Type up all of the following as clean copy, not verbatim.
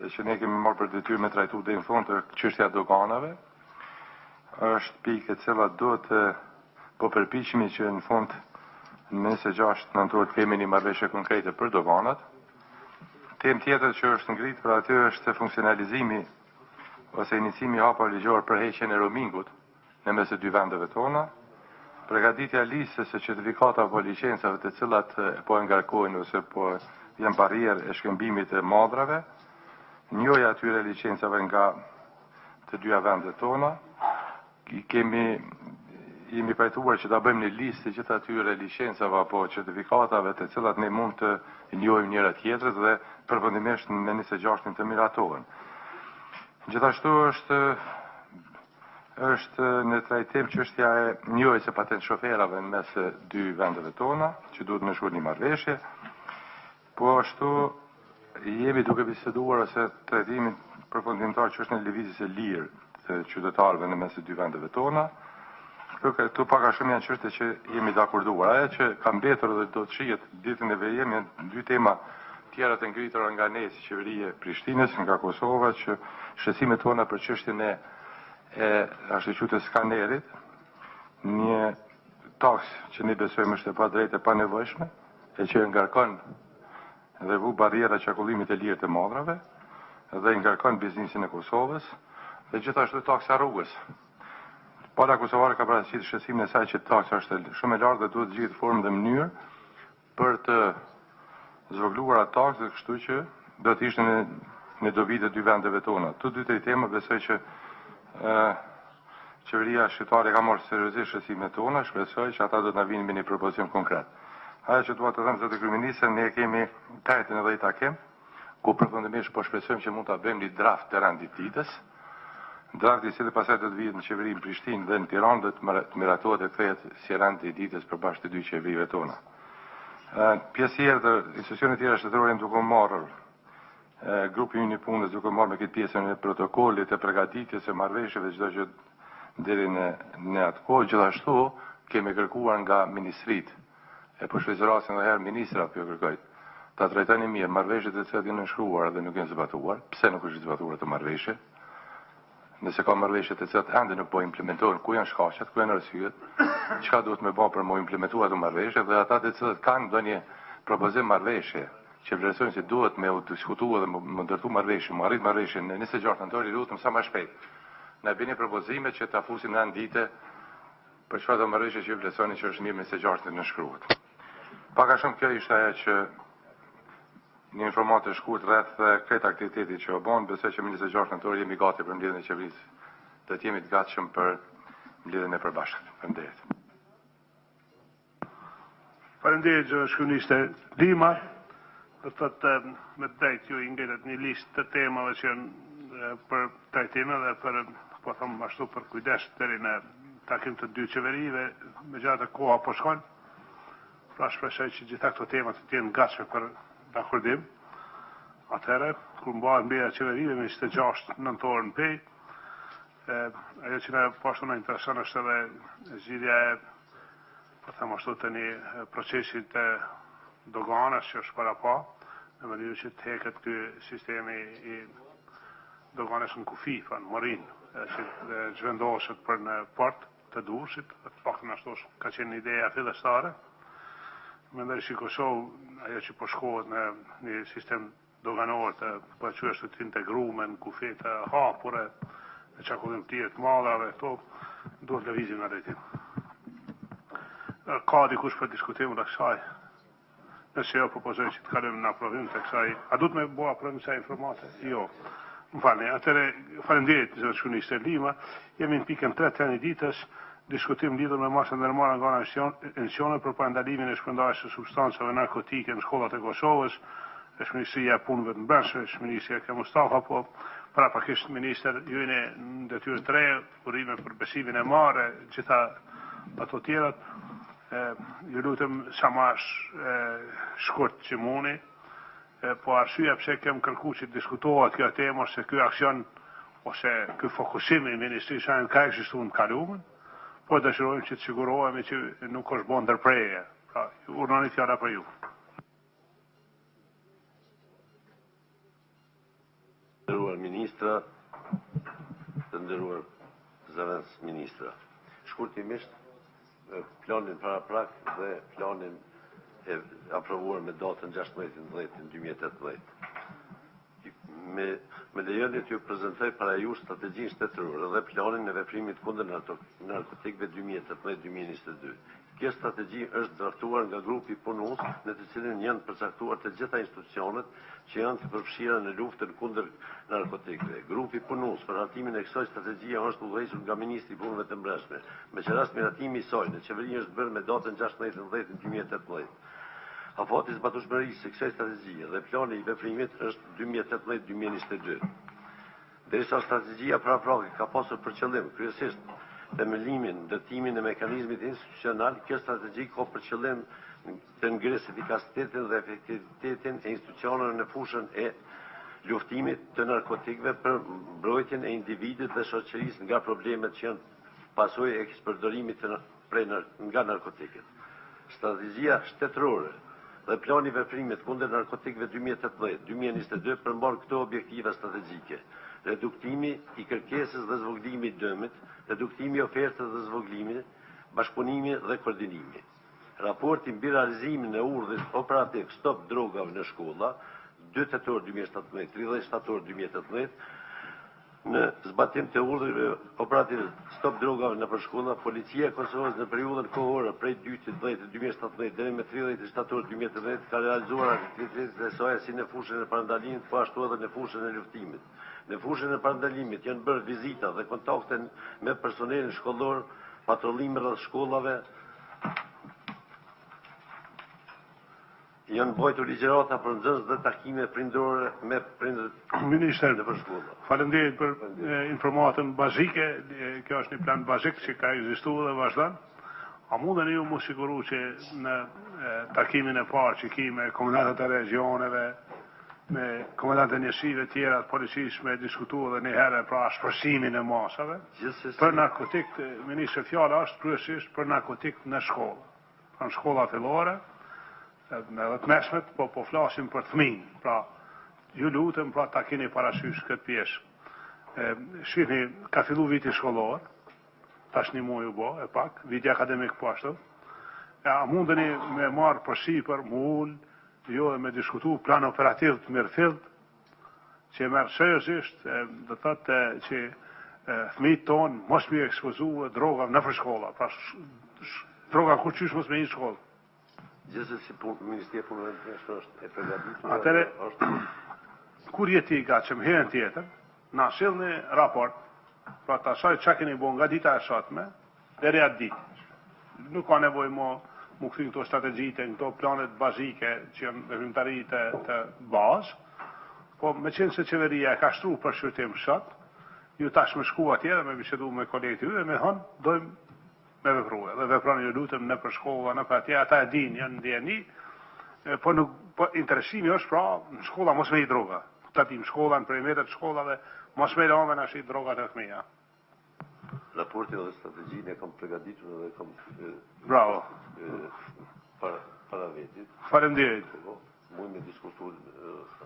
e që ne kemi marrë për detyrë me trajtu deri në fund është çështja e doganave. Është pikë e cila duhet të po përpiqemi që në fund në 26 nëntor të kemi një marrëveshje konkrete për doganat. Temë tjetër që është ngritur për aty është funksionalizimi ose inicimi i hapave ligjor për heqjen e roamingut në mes të dy vendeve tona, përgatitja e listës së certifikatave apo licencave të cilat po e ngarkojnë ose po janë barrierë e shkëmbimit të mallrave, njohja e atyre licencave nga të dyja vendet tona. I kemi jemi pajtuar që ta bëjmë një listë të gjithë atyre licencave apo certifikatave të cilat ne mund të njohim njëra tjetrës dhe përfundimisht në 26 të miratohen. Gjithashtu është është në trajtim çështja e njohjes së patent shoferave në mes dy vendeve tona, që duhet të nënshkruhet një marrëveshje. Po ashtu jemi duke biseduar ose trajtimin përfundimtar çështjen e lëvizjes së lirë të qytetarëve në mes të dy vendeve tona. Këto këto pak a shumë janë çështje që jemi dakorduar. Ajo që ka mbetur dhe do të shihet ditën e vijim janë dy tema tjera të ngritura nga ne si qeveri e Prishtinës, nga Kosova, që shqetësimet tona për çështjen e e ashtu quajtur skanerit, një taksë që ne besojmë është e padrejtë e panevojshme, e që e ngarkon dhe vu barriera qarkullimit të lirë të mallrave dhe ngarkon biznesin e Kosovës dhe gjithashtu taksa rrugës. Pala kosovare ka paraqitur shqetësimin e saj që taksa është shumë e lartë dhe duhet të gjendet formë dhe mënyrë për të zvogëluar atë taksë dhe kështu që do të ishte në në dobi të dy vendeve tona. Të dy tri tema besoj që ë qeveria shqiptare ka marrë seriozisht shqetësimet tona, shpresoj që ata do të na vinë me një propozim konkret. Ajo që dua të them zoti kryeministër, ne kemi të enjten edhe një takim ku përfundimisht po shpresojmë që mund ta bëjmë një draft të rendit ditës, draft i cili pastaj do të vihet në qeveri në Prishtinë dhe në Tiranë dhe të miratohet e kthehet si rend i ditës për bashkë të dy qeverive tona. Pjesë tjera të institucionet tjera shtetërore janë duke u marrë grupi ynë i punës duke u marrë me këtë pjesën e protokollit të përgatitjes së marrëveshjeve çdo gjë deri në në atë kohë. Gjithashtu kemi kërkuar nga ministritë E po shfrytëzoj rastin edhe herë ministrat po ju kërkoj ta trajtoni mirë marrëveshjet të cilat janë nënshkruar dhe nuk janë zbatuar, pse nuk është zbatuar ato marrëveshje? Nëse ka marrëveshje të cilat ende nuk po implementohen, ku janë shkaqet, ku janë arsyet, çka duhet me bë për me implementuar ato marrëveshje dhe ata të cilët kanë ndonjë propozim marrëveshje që vlerësojnë se duhet me u diskutu dhe me ndërtu marrëveshje, me arrit marrëveshje në 26 nëntor, i lutem sa më shpejt. Na bëni propozime që ta fusim në rend dite Për çfarëdo marrëveshje që ju vlerësoni që është mirë më 26 të nënshkruhet. Pak a shumë kjo ishte ajo që një informatë e shkurt rreth krejt aktivitetit që u bon, besoj që më 26 nëntor jemi gati për mbledhjen e qeverisë. Do të jemi të gatshëm për mbledhjen e përbashkët. Faleminderit. Faleminderit zëvendëskryeministër Limaj. Do të thotë me të drejtë ju i ngritët një listë të temave që janë për trajtim edhe për po them ashtu për kujdes deri në takim të dy qeverive, megjithatë koha po shkon. Pra shpresoj që gjitha këto tema të jenë gatshme për dakordim. Atëherë, kur mbahet mbledhja e qeverive më 26 nëntor në Pejë, ajo që na po ashtu na intereson është edhe zgjidhja e po them ashtu të një procesi të doganës që është parapa, në mënyrë që të heket ky sistemi i doganës në kufi, pra në Morinë, që zhvendoset për në port të Durrësit, të paktën ashtu ka qenë ideja fillestare. Mendoj si Kosovë, ajo që po shkohet në një sistem doganor të po e quaj ashtu të integrume në kufi të hapur e në qarkullim të lirë të mallrave këto duhet lëvizim në drejtim. Ka dikush për diskutim rreth kësaj? Nëse jo, propozoj që të kalojmë në aprovim të kësaj. A duhet me bo aprovim kësaj informate? Jo. Më falni. Atëherë, faleminderit zëvendëskryeministër Lima. Jemi në pikën 3 të rendit ditës, diskutim lidhur me masat e ndërmarra nga ana e institucioneve për parandalimin e shpërndarjes së substancave narkotike në shkollat e Kosovës. Është Ministria e Punëve të Brendshme, është Ministrja Ke Mustafa, po paraprakisht ministër, ju jeni në detyrë të re, urime për besimin e marrë, gjitha ato tjerat. E, ju lutem sa ma shkurt që muni, e, po arsyeja pse kem kërku që të diskutohet kjo temë ose ky aksion ose ky fokusim i ministrisë ka ekzistuar në të kaluarën, po dëshirojmë që të sigurohemi që nuk është bën ndërprerje. Pra, urdhëroni fjala për ju. Ministra, të nderuar zëvendësministra. Shkurtimisht, planin paraprak dhe planin e aprovuar me datën 16.10.2018. Me, më lejoni t'ju prezantoj para ju strategjinë shtetërore dhe planin e veprimit kundër narkotikëve 2018-2022. Kjo strategji është draftuar nga grupi punues në të cilin janë përcaktuar të gjitha institucionet që janë të përfshira në luftën kundër narkotikëve. Grupi punues për hartimin e kësaj strategjie është udhëhequr nga Ministri i Punëve të Brendshme, me që rast miratimi i saj në qeveri është bërë me datën 16.10.2018. Afati i zbatueshmërisë së kësaj strategjie dhe plani i veprimit është 2018-2022. Derisa strategjia paraprake ka pasur për qëllim kryesisht themelimin, ndërtimin e mekanizmit institucional, kjo strategji ka për qëllim të ngrisë efikasitetin dhe efektivitetin e institucioneve në fushën e luftimit të narkotikëve për mbrojtjen e individit dhe shoqërisë nga problemet që janë pasojë e keqpërdorimit të prej nga narkotikët. Strategjia shtetërore dhe plani i veprimit kundër narkotikëve 2018-2022 përmban këto objektiva strategjike: reduktimi i kërkesës dhe zvogëlimi i dëmit, reduktimi i ofertës dhe zvogëlimi, bashkëpunimi dhe koordinimi. Raporti mbi realizimin e urdhrit operativ Stop drogave në shkolla, 2 tetor 2017, 30 shtator 2018, në zbatim të urdhrave operativ Stop drogave nëpër shkolla, Policia e Kosovës në periudhën kohore prej 2.10.2017 deri më 30 shtator 2018 ka realizuar aktivitetet e saj si në fushën e parandalimit, po ashtu edhe në fushën e luftimit. Në fushën e parandalimit janë bërë vizita dhe kontakte me personelin shkollor, patrullime rreth shkollave, janë mbajtur ligjërata për nxënës dhe takime prindërore me prindërit Ministër, nëpër shkolla. Faleminderit për informatën bazike, kjo është një plan bazik që ka ekzistuar dhe vazhdon. A mundeni ju mu siguru që në takimin e parë që ki me komandantët e regioneve, me komandantët e njësive tjera të policisë me diskutu edhe një herë pra ashpërsimin e masave Gjithsesi, për narkotik, ministër fjala është kryesisht për narkotik në shkollë. Pra në shkolla fillore, edhe të mesmet, po po flasim për fëmijë. Pra, ju lutem pra ta keni parasysh këtë pjesë. E, shihni, ka fillu viti shkollor, tash një muaj u bë, e pak, viti akademik po ashtu. E, a mundeni me marrë përsipër, mu ul, jo dhe me diskutu plan operativ të mirëfillt, që e merr seriozisht, e, do të thotë që fëmijët tonë mos me ekspozu drogave nëpër shkolla, pra sh, sh, droga kurqysh mos me hi në shkollë. Gjithsesi Ministria e Punëve të Brendshme është e përgatitur. Atëre, është kur je ti i gatshëm herën tjetër, na sillni raport, pra të asaj çka keni bërë nga dita e sotme deri atë ditë. Nuk ka nevojë më mu kthy në këto strategjitë, në këto planet bazike që janë veprimtari të, të bazë, po me qenë se qeveria e ka shtru për shqyrtim sot, ju tash me shku atje dhe me bisedu me kolegët ju dhe me thonë, dojmë me veprue. Dhe veproni ju lutem nëpër shkolla, nëpër atje, ata e dinë, janë në dijeni, po nuk po interesimi është pra në shkolla mos me i droga. Ta dim shkolla në perimetrat të shkollave, mos me lënë na shit drogat e fëmija. Raportin dhe strategjinë e kam përgatitur dhe kam Bravo. para para vetit. Faleminderit. Po, mund me diskutu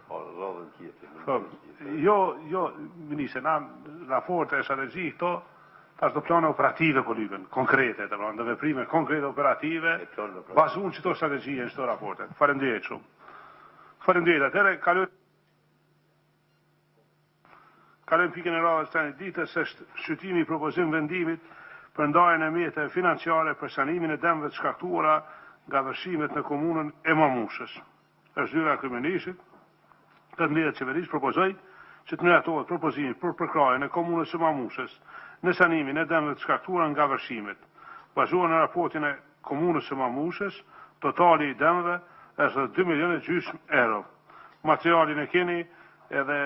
radhën tjetër. Po, jo, jo, ministër, na raporte e strategji këto tash do plane operative po lypen, konkrete, të pra, do veprime konkrete operative, E plane operative. bazuar në çto strategji e në çto raporte. Faleminderit shumë. Faleminderit. Atëherë kaloj Kalojmë pikën e radhës të rendit ditës, është shqyrtimi i propozim vendimit për ndarjen e mjeteve financiare për sanimin e dëmeve të shkaktuara nga vërshimet në komunën e Mamushës. Është zyra e kryeministrit, këtë mbledhje të qeverisë propozoi që të miratohet propozimi për përkrahjen e komunës së Mamushës në sanimin e dëmeve të shkaktuara nga vërshimet. Bazuar në raportin e komunës së Mamushës, totali i dëmeve është 2 milionë gjysmë euro. Materialin e keni edhe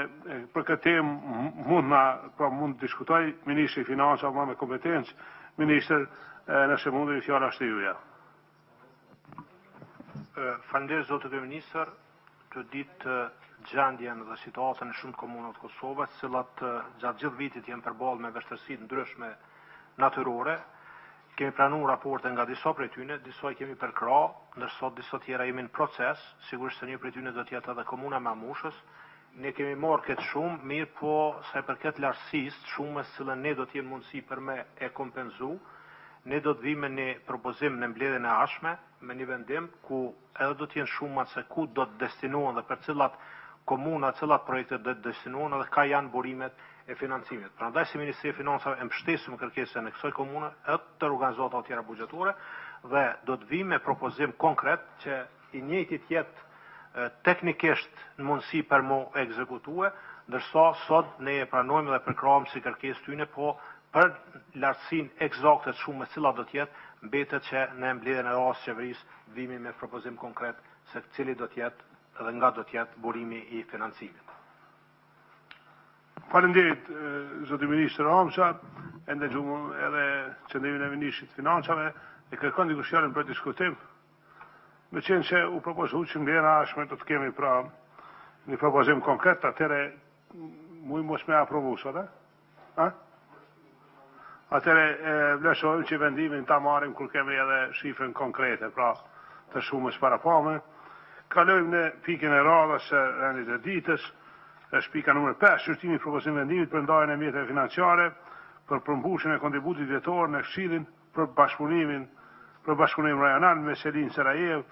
për këtë temë mund na pra mund të diskutoj ministri i Financave më me kompetencë, ministër, nëse mundeni fjala është e juaja. Faleminderit zoti kryeministër, të ditë gjendjen dhe situatën në shumë komuna të Kosovës, të cilat gjatë gjithë vitit janë përballë me vështirësi të ndryshme natyrore. Kemi pranuar raporte nga disa prej tyre, disa i kemi përkrah, ndërsa disa tjera jemi në proces, sigurisht se një prej tyre do të jetë edhe komuna e Mamushës, Ne kemi marrë këtë shumë, mirëpo sa i përket lartësisë të shumës të cilën ne do të jemi mundësi për me e kompenzu, ne do të vijmë me një propozim në mbledhjen e ardhshme, me një vendim ku edhe do të jenë shumat se ku do të destinohen dhe për cilat komuna, cilat projekte do të destinohen edhe ka janë burimet e financimit. Prandaj si Ministri e Financave e mbështesim kërkesën e kësaj komune edhe të organizatave tjera buxhetore dhe do të vijmë me propozim konkret që i njëjti të jetë teknikisht në mundësi për mu ekzekutue, ndërsa sot ne e pranojmë dhe përkrahim si kërkesë tyne, po për lartësinë ekzakte të shumës cila do të jetë, mbetet që në mbledhjen e radhës së qeverisë vimi me propozim konkret se cili do të jetë dhe nga do të jetë burimi i financimit. Faleminderit zoti ministër Hamza, e ndëgjuam edhe qëndrimin e ministrit të Financave, e kërkon dikush fjalën për diskutim. Meqenëse u propozu që në mbledhjen e ardhshme do të kemi pra një propozim konkret, atëherë muj mos me aprovu sot, e? A? Atëherë e vlerësojmë që vendimin ta marrim kur kemi edhe shifrën konkrete, pra të shumës parapame. Kalojmë në pikën e radhës së rendit të ditës, është pika numër 5, shqyrtimi i propozim vendimit për ndarjen e mjeteve financiare për përmbushjen e kontributit vjetor në Këshillin për bashkëpunimin për bashkëpunim rajonal me selinë Sarajevë,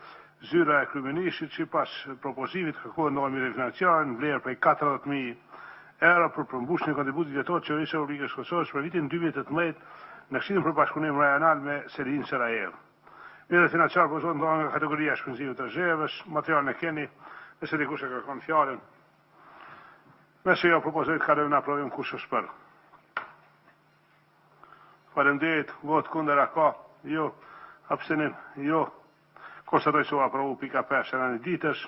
zyra e kryeministrit sipas propozimit kërkohet ndarje mjeteve financiare në vlerë prej 40.000 euro për përmbushjen e kontributit vjetor të Qeverisë së Republikës së Kosovës për vitin 2018 në Këshillin për Bashkëpunim Rajonal me selinë Sarajevë. Mjetet financiare propozohen ndahen nga kategoria e shpenzimeve të rezervës, materialin e keni, nëse dikush e kërkon fjalën. Nëse jo, propozoj të kalojmë në aprovim kush është për. Faleminderit, votë kundër a ka? Jo. Abstenim? Jo. Konstatoj se u aprovu pika 5 e rendit ditës.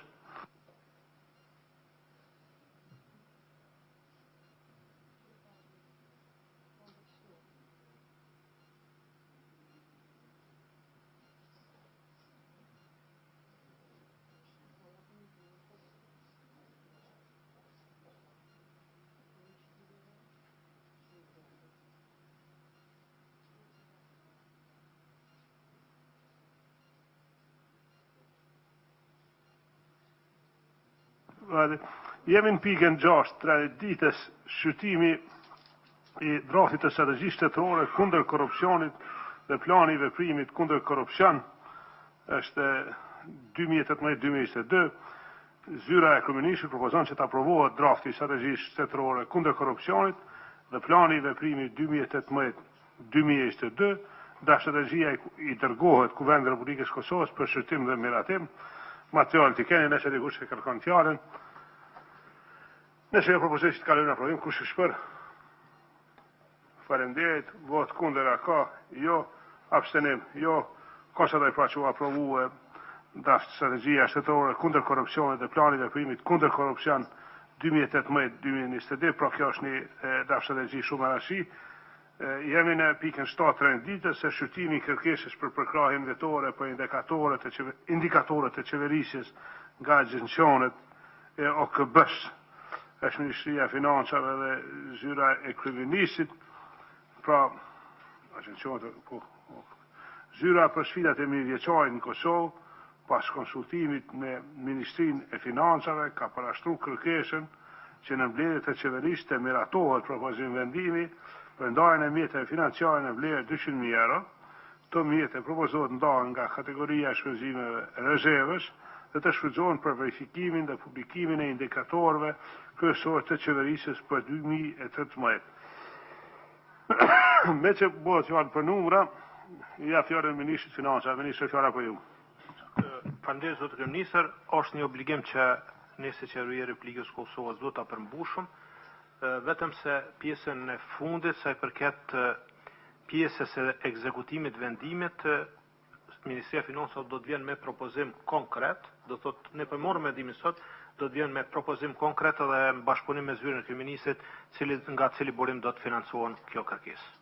Jemi në pikën 6 të rendit ditës, shqyrtimi i draftit të strategjisë shtetërore kundër korrupsionit dhe plani i veprimit kundër korrupsion është 2018-2022. Zyra e Kryeministrit propozon që të aprovohet drafti i strategjisë shtetërore kundër korrupsionit dhe plani i veprimit 2018-2022. Draft strategjia i dërgohet Kuvendit të Republikës së Kosovës për shqyrtim dhe miratim. Materialet i keni nëse dikush e kërkon fjalën. Nëse jo propozoj që të kalojmë në aprovim, kush është për? Faleminderit. Votë kundër a ka? Jo. Abstenim? Jo. Konstatoj pra që u aprovua draft strategjia shtetërore kundër korrupsionit dhe plani i veprimit kundër korrupsion 2018-2022, pra kjo është një draft strategji shumë e rëndësishme. Jemi në pikën 7 të rendit ditës, se shqyrtimi i kërkesës për përkrahjen vjetore për indikatorët e indikatorët e qeverisjes nga agjencionet e OKB-s, është Ministria e Financave dhe zyra e kryeministrit, pra agjencionet po, po zyra për sfidat e mijëvjeçarit në Kosovë, pas konsultimit me Ministrinë e Financave, ka parashtruar kërkesën që në mbledhje të qeverisë të miratohet propozim vendimi për ndarjen e mjeteve financiare në vlerë 200.000 euro. Këto mjete propozohet ndahen nga kategoria e shpenzimeve rezervës dhe të shfrytëzohen për verifikimin dhe publikimin e indikatorëve kryesorë të qeverisjes për 2018. Me që bëhet fjalë për numra, ja fjalën ministrit të Financave, ministër fjala për ju. Faleminderit zoti kryeministër, është një obligim që ne si Qeveria e Republikës së Kosovës duhet ta përmbushim, vetëm se pjesën e fundit sa i përket pjesës së ekzekutimit të vendimit Ministria e Financave do të vjen me propozim konkret, do të thotë ne po marrim vendimin sot, do të vjen me propozim konkret edhe në bashkëpunim me zyrën e kryeministrit, cili nga cili burim do të financohen kjo kërkesë.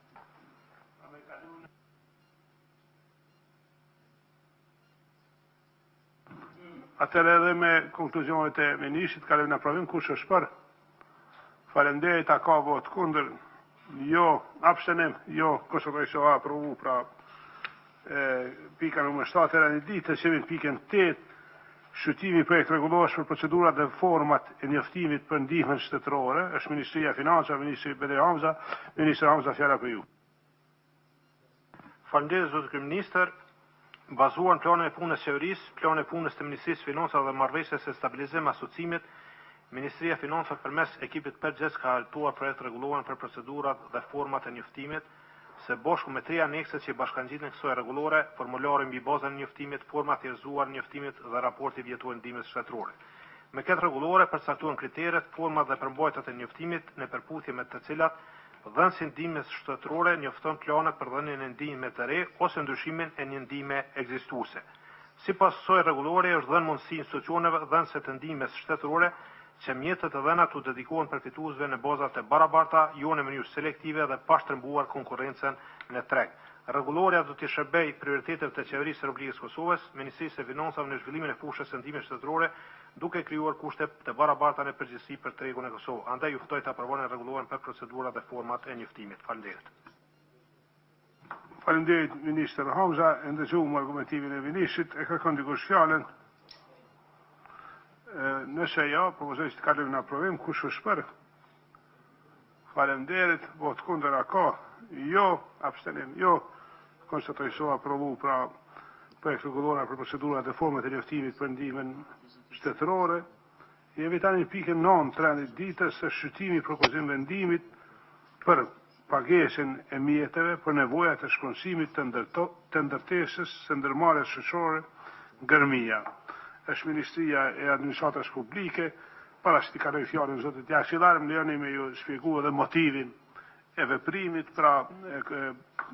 Atëherë edhe me konkluzionet e ministrit, kalojmë në aprovim, kush është për? Faleminderit, a ka votë kundër? Jo, abstenim, jo, konstatoj se u aprovu, pra e, pika numër 7 e rendit ditës, jemi në pikën 8. Shqyrtimi i projekt-rregullores për procedurat dhe format e njoftimit për ndihmën shtetërore, është Ministria e Financave, ministri Bedri Hamza. Ministër Hamza, fjala për ju. Faleminderit, zoti kryeministër. Bazuar në planin e punës së Qeverisë, planin e punës të Ministrisë së Financave dhe Marrëveshjes së Stabilizim Asociimit, Ministria e Financave përmes ekipit përgjegjës ka hartuar projekt-rregulloren për procedurat dhe format e njoftimit, së bashku me tri anekset që i bashkangjiten kësaj rregullore, formulari mbi bazën e njoftimit, forma e thjeshtëzuar e njoftimit dhe raporti vjetor i ndihmës shtetërore. Me këtë rregullore përcaktohen kriteret, format dhe përmbajtjet e njoftimit në përputhje me të cilat dhënësi i ndihmës shtetërore njofton planet për dhënien e ndihme të re ose ndryshimin e një ndihme ekzistuese. Sipas kësaj rregullore është dhënë mundësi institucioneve dhënëse të ndihmës shtetërore që mjetet e dhëna t'u dedikohen përfituesve në baza të barabarta, jo në mënyrë selektive dhe pa shtrembëruar konkurrencën në treg. Rregullorja do t'i shërbejë prioriteteve të Qeverisë së Republikës së Kosovës, Ministrisë së Financave në zhvillimin e fushës së ndihmës shtetërore, duke krijuar kushte të barabarta në përgjithësi për tregun e Kosovës. Andaj ju ftoj ta aprovoni rregulloren për procedurat dhe format e njoftimit. Faleminderit. Faleminderit ministër Hamza, e ndëgjuam argumentimin e ministrit, e kërkon dikush fjalën. Nëse jo, propozoj që të kalojmë në aprovim, kush është për? Faleminderit, votë kundër a ka? Jo, abstenim, jo. Konstatoj se u aprovu pra projekt rregullorja për procedurat dhe format e njoftimit për ndihmën shtetërore. Jemi tani në pikën 9 të rendit ditës së shqyrtimi i propozim vendimit për pagesën e mjeteve për nevojat e shpronësimit të, ndërto, të ndërtesës së ndërmarrjes shoqërore Gërmia. Është Ministria e Administratës Publike, para se t'i kaloj fjalën zotit Jagxhillar, më lejoni me ju shpjegu edhe motivin e veprimit, pra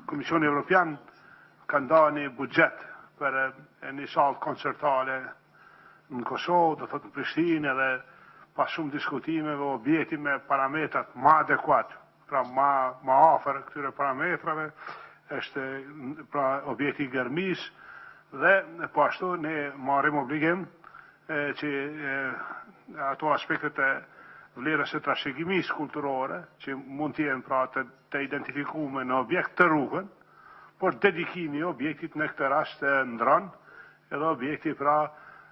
Komisioni Evropian ka ndarë një buxhet për një sallë koncertale në Kosovë, do thotë në Prishtinë edhe pas shumë diskutimeve objekti me parametrat ma adekuat, pra ma, ma afër këtyre parametrave, është pra objekti i Gërmisë dhe po ashtu ne marrim obligim e, që e, ato aspektet e vlerës së trashëgimisë kulturore që mund të jenë pra të, të identifikuara në objekt të ruhen, por dedikimi i objektit në këtë rast ndron edhe objekti pra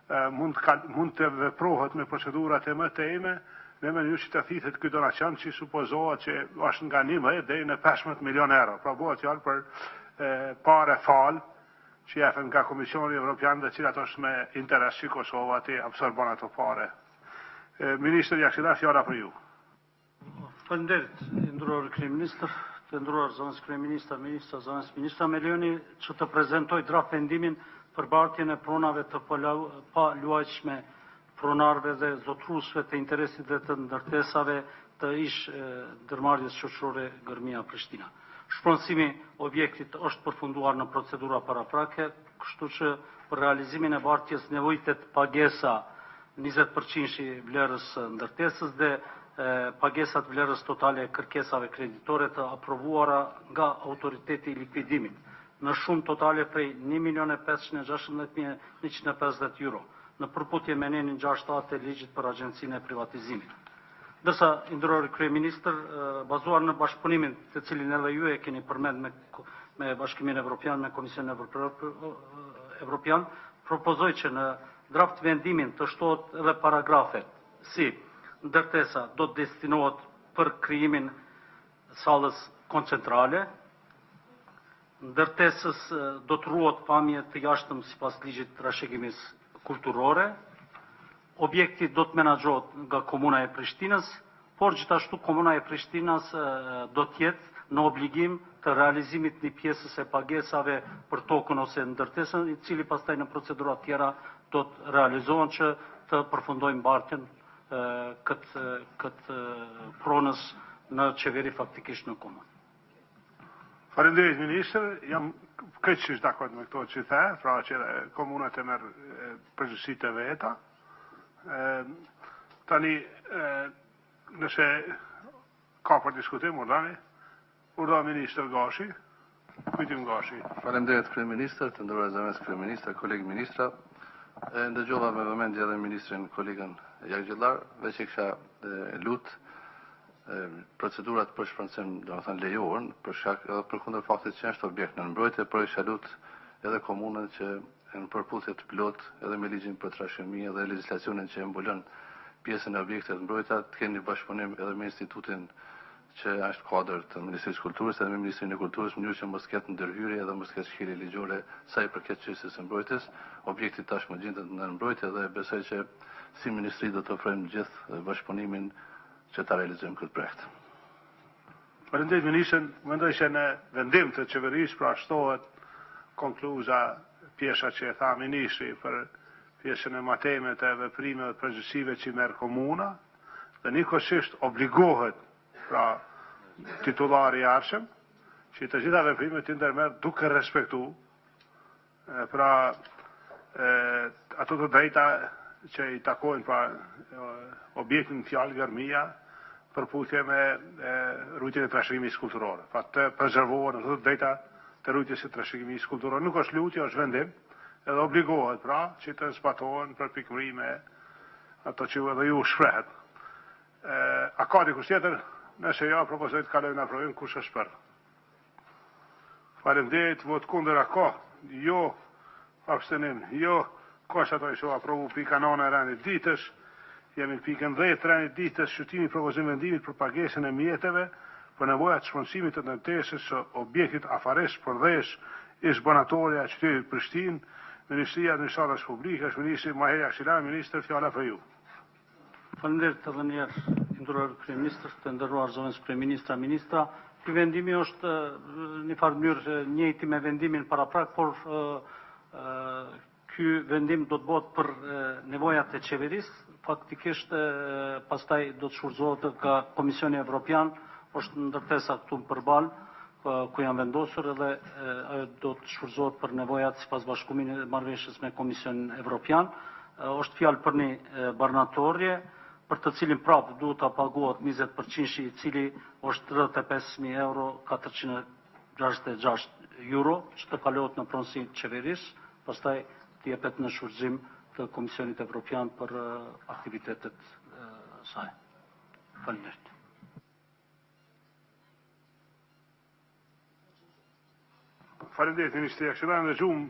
mund të mund të veprohet me procedurat e mëtejme në mënyrë që të thithet ky donacion që supozohet që është nga 11 deri në 15 milion euro. Pra bëhet fjalë për e, pare fal që jepen nga Komisioni Evropian dhe cilat është me interes që Kosova të absorbon ato pare. E, Ministër Jagxhillar, fjala për ju. Faleminderit, i nderuar kryeministër, të nderuar zëvendëskryeministra, ministra, zëvendësministra, më lejoni që të prezantoj draft vendimin për bartjen e pronave të paluajtshme pronarëve dhe zotëruesve të interesit dhe të ndërtesave të ish ndërmarrjes shoqërore Gërmia Prishtina. Shpronësimi i objektit është përfunduar në procedura paraprake, kështu që për realizimin e bartjes nevojitet pagesa 20% i vlerës së ndërtesës dhe pagesat vlerës totale e kërkesave kreditore të aprovuara nga autoriteti i likuidimit në shumë totale prej 1.516.150 euro, në përputhje me nenin 6A të ligjit për Agjencinë e Privatizimit. Ndërsa, i nderuar kryeministër, bazuar në bashkëpunimin të cilin edhe ju e keni përmend me, me Bashkimin Evropian, me Komisionin Evropian, propozoj që në draft vendimin të shtohet edhe paragrafet si ndërtesa do të destinohet për krijimin sallës koncentrale, ndërtesës do të ruhet pamje të jashtëm sipas ligjit të trashëgimisë kulturore, objekti do të menaxhohet nga Komuna e Prishtinës, por gjithashtu Komuna e Prishtinës do të jetë në obligim të realizimit një pjesës e pagesave për tokën ose ndërtesën, i cili pastaj në procedura tjera do të realizohen që të përfundojnë bartjen këtë këtë pronës në qeveri faktikisht në komunë. Faleminderit ministër, jam krejtësisht dakord me këto që the, pra që komuna të merr përgjegjësitë e veta. Ë tani e, nëse ka për diskutim, urdhani. Urdhëro ministër Gashi. Kujtim Gashi. Faleminderit kryeministër, të nderuar zëvendës kryeministër, kolegë ministra. E ndëgjova me vëmendje edhe ministrin kolegën Jagxhillar, veç e kisha lut procedurat për shpronësim, domethënë lejohen, për shkak edhe përkundër faktit që është objekt në mbrojtje, por e kisha lut edhe komunën që në përputhje të plotë edhe me ligjin për trashëgimi edhe legjislacionin që e mbulon pjesën e objekteve të mbrojtura, të kemi një bashkëpunim edhe me institutin që është kuadër të Ministrisë së Kulturës edhe me Ministrinë e Kulturës, në mënyrë që mos ketë ndërhyrje edhe mos ketë shkelje ligjore sa i përket çështjes së mbrojtjes. Objekti tashmë gjendet në mbrojtje dhe besoj që si ministri do të ofrojmë gjithë bashkëpunimin që ta realizojmë këtë projekt. Faleminderit ministër, mendoj se në vendim të qeverisë pra shtohet konkluza pjesa që e tha ministri për pjesën e matejme të veprimeve dhe përgjegjësive që i merr komuna dhe njëkohësisht obligohet pra titullari i ardhshëm që të gjitha veprimet t'i ndërmerr duke respektu Pra, ato të drejta që i takojnë pra objektin në fjalë Gërmia përputhje me ruajtjen e trashëgimisë kulturore. Pra të prezervohen ato të drejta të ruajtjes së trashëgimisë kulturore. Nuk është lutje, është vendim, edhe obligohet pra që të zbatohen përpikëri me ato që edhe ju shprehët. A ka dikush tjetër? Nëse jo, propozoj të kalojmë në aprovim, kush është për? Faleminderit, votë kundër a ka? Jo. Abstenim? Jo. Konstatoj se u aprovu pika 9 e rendit ditës. Jemi në pikën 10 të rendit ditës, shqyrtimi i propozim vendimit për pagesën e mjeteve për nevoja të shpronësimit të ndërtesës së objektit afarist Përdhes, ish barnatorja e qytetit Prishtinë, Ministria e Administratës Publike, është ministri Mahir Yagcilar, ministër, fjala për ju. Faleminderit edhe një herë, i nderuar kryeministër, të nderuar zëvendëskryeministra, ministra. Ky vendimi është në një farë mënyrë njëjti me vendimin paraprak, por ky vendim do të bëhet për nevojat e qeverisë, faktikisht pastaj do të shfrytëzohet nga Komisioni Evropian, është ndërtesa këtu në përballë, ku janë vendosur edhe ajo do të shfrytëzohet për nevojat sipas bashkëpunimit e marrëveshjes me Komisionin Evropian. Është fjalë për një barnatorje, për të cilin prapë duhet ta paguhet 20% i cili është 35.000 euro 466 euro, që të kalohet në pronësi të qeverisë, pastaj të jepet në shfrytëzim të Komisionit Evropian për aktivitetet e saj. Faleminderit. Faleminderit ministri Yagcilar, ndëgjuam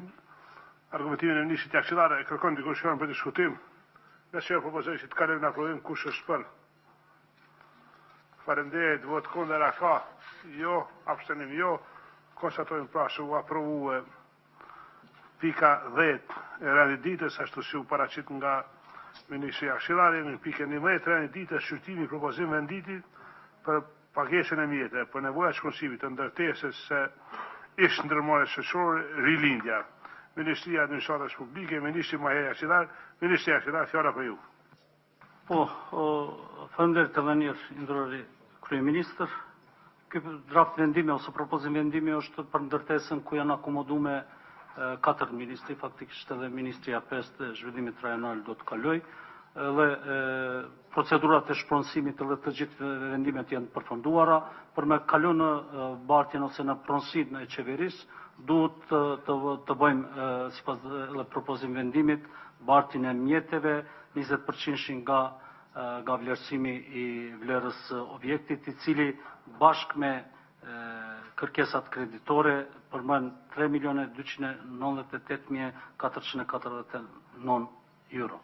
argumentimin e ministrit Yagcilar, e kërkon dikush fjalën për diskutim. Nëse jo propozoj që të kalojmë në aprovim kush është për. Faleminderit, votë kundër a ka? Jo, abstenim jo. Konstatojmë pra se u aprovua Pika 10 e rendit ditës, ashtu si u paraqit nga ministri Yagcilar, jemi në pikën 11 të rendit ditës, shqyrtimi i propozim vendimit për pagesën e mjeteve për nevoja të shpronësimit të ndërtesës së ish ndërmarrjes shoqërore Rilindja. Ministria e Administratës Publike, ministri Mahir Yagcilar, ministri Yagcilar, fjala për ju. Po, faleminderit edhe një herë, i nderuari kryeministër. Ky draft vendimi ose propozim vendimi është për ndërtesën ku janë akomodume katër ministri, faktikisht edhe ministria 5 e zhvillimit rajonal do të kaloj. Edhe procedurat e shpronësimit edhe të gjithë vendimet janë përfunduara, për me kalu në bartjen ose në pronësinë e qeverisë, duhet të, të, të bëjmë sipas edhe propozim vendimit bartjen e mjeteve, 20 përqindshin nga nga vlerësimi i vlerës së objektit, i cili bashkë me kërkesat kreditore përbën 3 milione 298 449 euro,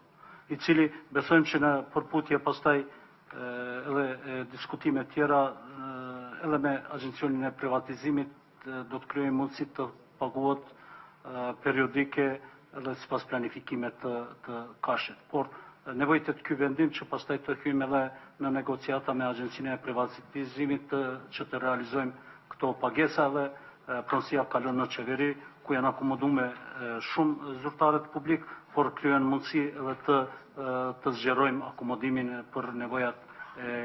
i cili besojmë që në përputhje pastaj edhe diskutime tjera edhe me Agjencionin e Privatizimit do të krijojmë mundësi të paguhet periodike edhe sipas planifikimit të, të KASH-it. Por nevojitet ky vendim që pastaj të hyjmë edhe në negociata me Agjencinë e Privatizimit të, që të realizojmë këto pagesa dhe pronësia kalon në qeveri, ku janë akomodume shumë zyrtarët publik, por krijohen mundësi edhe të të zgjerojmë akomodimin për nevojat e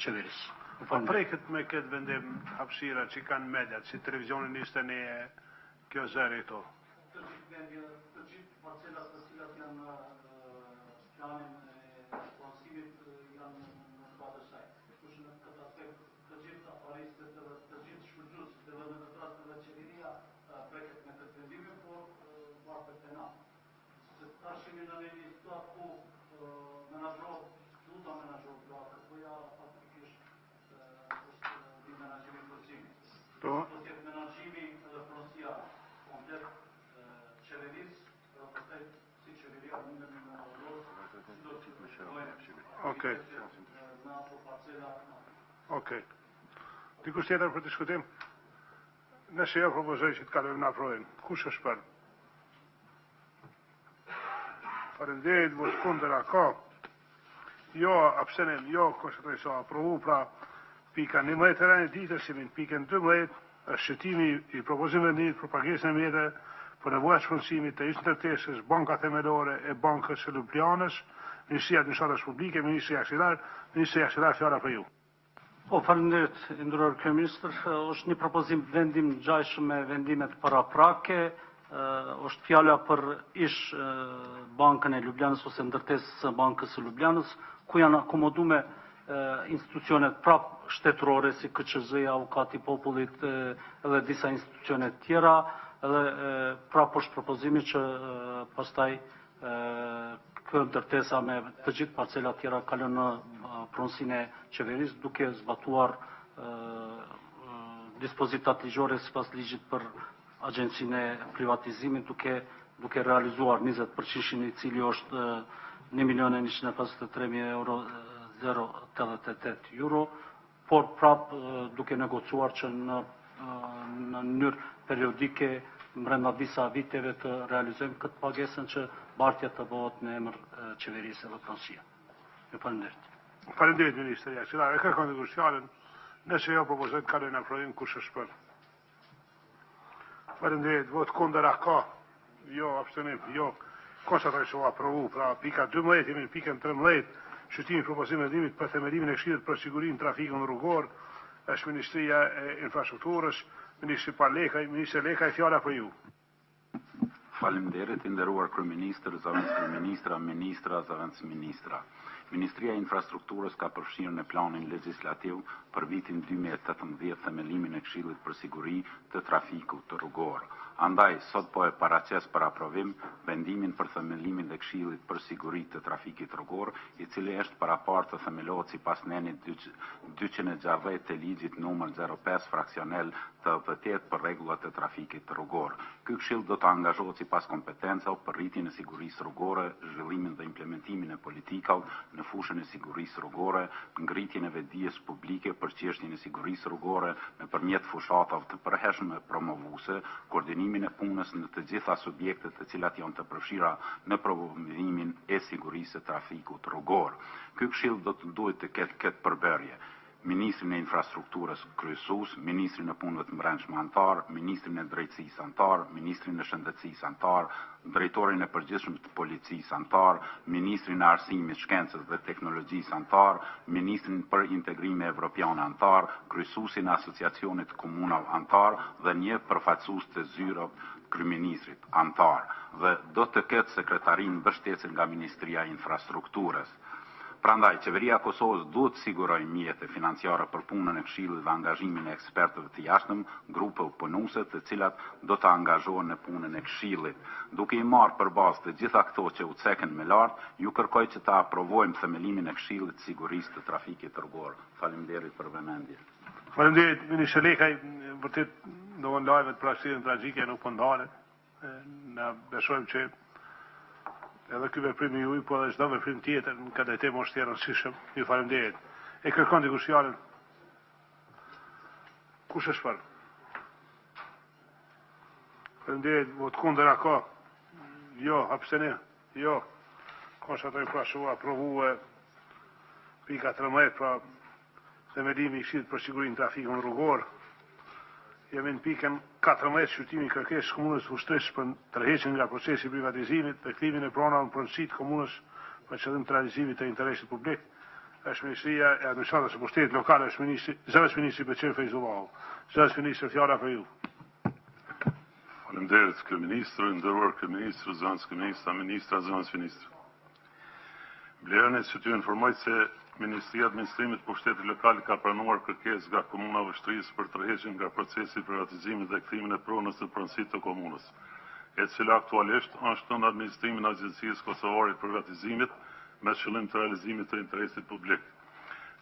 qeverisë. Po preket me këtë vendim hapësira që kanë mediat, si televizioni 21 e kjo zëri këto? Të gjithë mediat, të gjithë parcelat të cilat janë në planin e shpronësimit janë në kuadër saj. Kështu që në këtë aspekt të gjithë afaristët edhe të gjithë shfrytëzuesit edhe në këtë rast edhe qeveria preket me këtë vendimin, por bartet te na. Se tash jemi në një situatë ku menaxhohet, duhet ta menaxhohet nga AKP-ja, faktikisht është një menaxhim i përzimit. Po. Do të jetë menaxhimi edhe pronësia komplet qeverisë. Okej. Okej. Dikush tjetër për diskutim? Nëse jo, propozoj që të kalojmë në aprovim. Kush është për? Faleminderit, votë kundër a ka? Jo, abstenim, jo, konstatoj se u aprovu, pra pika 11 e rendit ditës, jemi në pikën 12, është shqyrtimi i propozim vendimit për pagesën e mjeteve për nevoja të shpronësimit të ish-ndërtesës Banka Themelore e Bankës së Ljubljanës, Ministria e Administratës Publike, Ministri Jashari, Ministri Jashari, fjala për ju. Po, faleminderit, i nderuar kryeministër. Është një propozim vendim ngjashëm me vendimet paraprake. Është fjala për ish Bankën e Ljubljanës ose ndërtesës së Bankës së Ljubljanës, ku janë akomodume institucionet prap shtetërore si KQZ-ja, Avokati i Popullit edhe disa institucione tjera, edhe prap është propozimi që pastaj kjo ndërtesa me të gjithë parcelat tjera kalon në pronësinë e qeverisë duke zbatuar dispozitat ligjore sipas ligjit për agjencinë e privatizimit duke duke realizuar 20% i cili është 1 milion e 153 mijë euro 088 euro, por prap duke negociuar që në në mënyrë periodike brenda disa viteve të realizojmë këtë pagesën që bartja të bëhet në emër qeverisë dhe pronësia. Ju faleminderit. Faleminderit ministër Jashari. E kërkon dikush fjalën? Nëse jo, propozoj të kalojmë në aprovim kush është për. Faleminderit. Votë kundër a ka? Jo, abstenim, jo. Konstatoj se u aprovu. Pra, pika 12, jemi në pikën 13, shqyrtimi i propozim vendimit për themelimin e Këshillit për sigurinë në trafikun rrugor, është Ministria e Infrastrukturës, Ministri Pal Lekaj, Ministri Lekaj, fjala për ju. Faleminderit, i nderuar kryeministër, zëvendëskryeministra, ministra, zëvendësministra. Ministria e Infrastrukturës ka përfshirë në planin legjislativ për vitin 2018 themelimin e Këshillit për Siguri të Trafikut Rrugor. Andaj, sot po e paraqes për aprovim vendimin për themelimin e Këshillit për Siguri të Trafikit Rrugor, i cili është paraparë të themelohet sipas nenit 260 të ligjit numër 05 fraksionel 88 për rregullat e trafikit rrugor. Ky këshill do të angazhohet sipas kompetencave për rritjen e sigurisë rrugore, zhvillimin dhe implementimin e politikave në fushën e sigurisë rrugore, ngritjen e vetëdijes publike për çështjen e sigurisë rrugore nëpërmjet fushatave të përhershme promovuese, koordinimin e punës në të gjitha subjektet të cilat janë të përfshira në promovimin e sigurisë së trafikut rrugor. Ky këshill do të duhet të ketë këtë përbërje: Ministrin e Infrastrukturës kryesues, Ministrin e Punëve të Brendshme anëtar, Ministrin e Drejtësisë anëtar, Ministrin e Shëndetësisë anëtar, Drejtorin e Përgjithshëm të Policisë anëtar, Ministrin e Arsimit, Shkencës dhe Teknologjisë anëtar, Ministrin për Integrime Evropiane anëtar, kryesuesin e Asociacionit të Komunave anëtar dhe një përfaqësues të zyrës kryeministrit anëtar dhe do të ketë sekretarinë mbështetëse nga Ministria e Infrastrukturës. Prandaj, Qeveria e Kosovës duhet të sigurojë mjete financiare për punën e Këshillit dhe angazhimin e ekspertëve të jashtëm, grupeve punuese, të cilat do të angazhohen në punën e Këshillit. Duke i marrë për bazë të gjitha këto që u cekën më lart, ju kërkoj që të aprovojmë themelimin e Këshillit të Sigurisë të Trafikit Rrugor. Faleminderit për vëmendje. Faleminderit ministër Lekaj, vërtet domethënë lajmet për aksidente tragjike nuk po ndalen. Na besojmë që edhe ky veprim i juaj, po edhe çdo veprim tjetër në këtë drejtim është i rëndësishëm. Ju faleminderit. E kërkon dikush fjalën? Kush është për? Faleminderit. Votë kundër a ka? Jo, abstenim. Jo. Konstatoj pra se u aprovue pika 13, pra themelimi i Këshillit për Sigurinë në Trafikun Rrugor. Jemi në pikën 14, shqyrtimi i kërkesës së Komunës së Vushtrrisë për tërheqjen nga procesi i privatizimit dhe kthimin e pronave në pronësi të komunës për qëllim të realizimit të interesit publik. Është Ministria e Administratës së Pushtetit Lokal, është ministri, zëvendësministri Beqir Fejzullahu. Zëvendësministër, fjala për ju. Faleminderit kryeministër, i nderuar kryeministër, zëvendëskryeministra, ministra, zëvendësministra. Më lejoni që t'ju informoj se Ministria e Administrimit të Pushtetit Lokal ka pranuar kërkesë nga Komuna e Vushtrrisë për tërheqjen nga procesi i privatizimit dhe kthimin e pronës në pronësi të komunës, e cila aktualisht është nën administrimin e Agjencisë Kosovare të Privatizimit me qëllim të realizimit të interesit publik.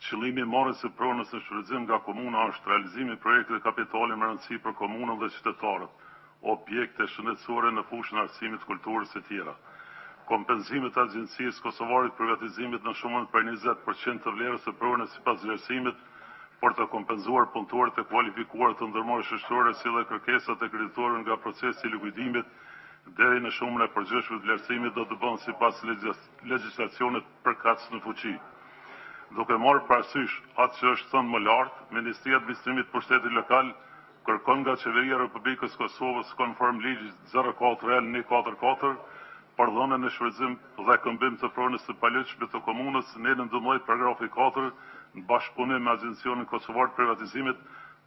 Qëllimi i marrjes së pronës në shfrytëzim nga komuna është realizimi i projekteve kapitale me rëndësi për komunën dhe qytetarët, objekte shëndetësore në fushën e arsimit, kulturës e tjera. Kompenzimet e Agjencisë Kosovare të Privatizimit në shumën prej 20 për qind të vlerës së pronës sipas vlerësimit për të kompenzuar punëtorët e kualifikuar të ndërmarrjes shoqërore si dhe kërkesat e kreditorëve nga procesi i likuidimit deri në shumën e përgjithshme të vlerësimit do të bëhen sipas legjislacionit përkatës në fuqi. Duke marrë parasysh atë që është thënë më lart, Ministria e Administrimit të Pushtetit Lokal kërkon nga Qeveria e Republikës së Kosovës konform ligjit 04L 144 për dhënien në shfrytëzim dhe këmbim të pronës së paluajtshme të komunës, nenin 12 paragrafi 4, në bashkëpunim me Agjencinë Kosovare të Privatizimit,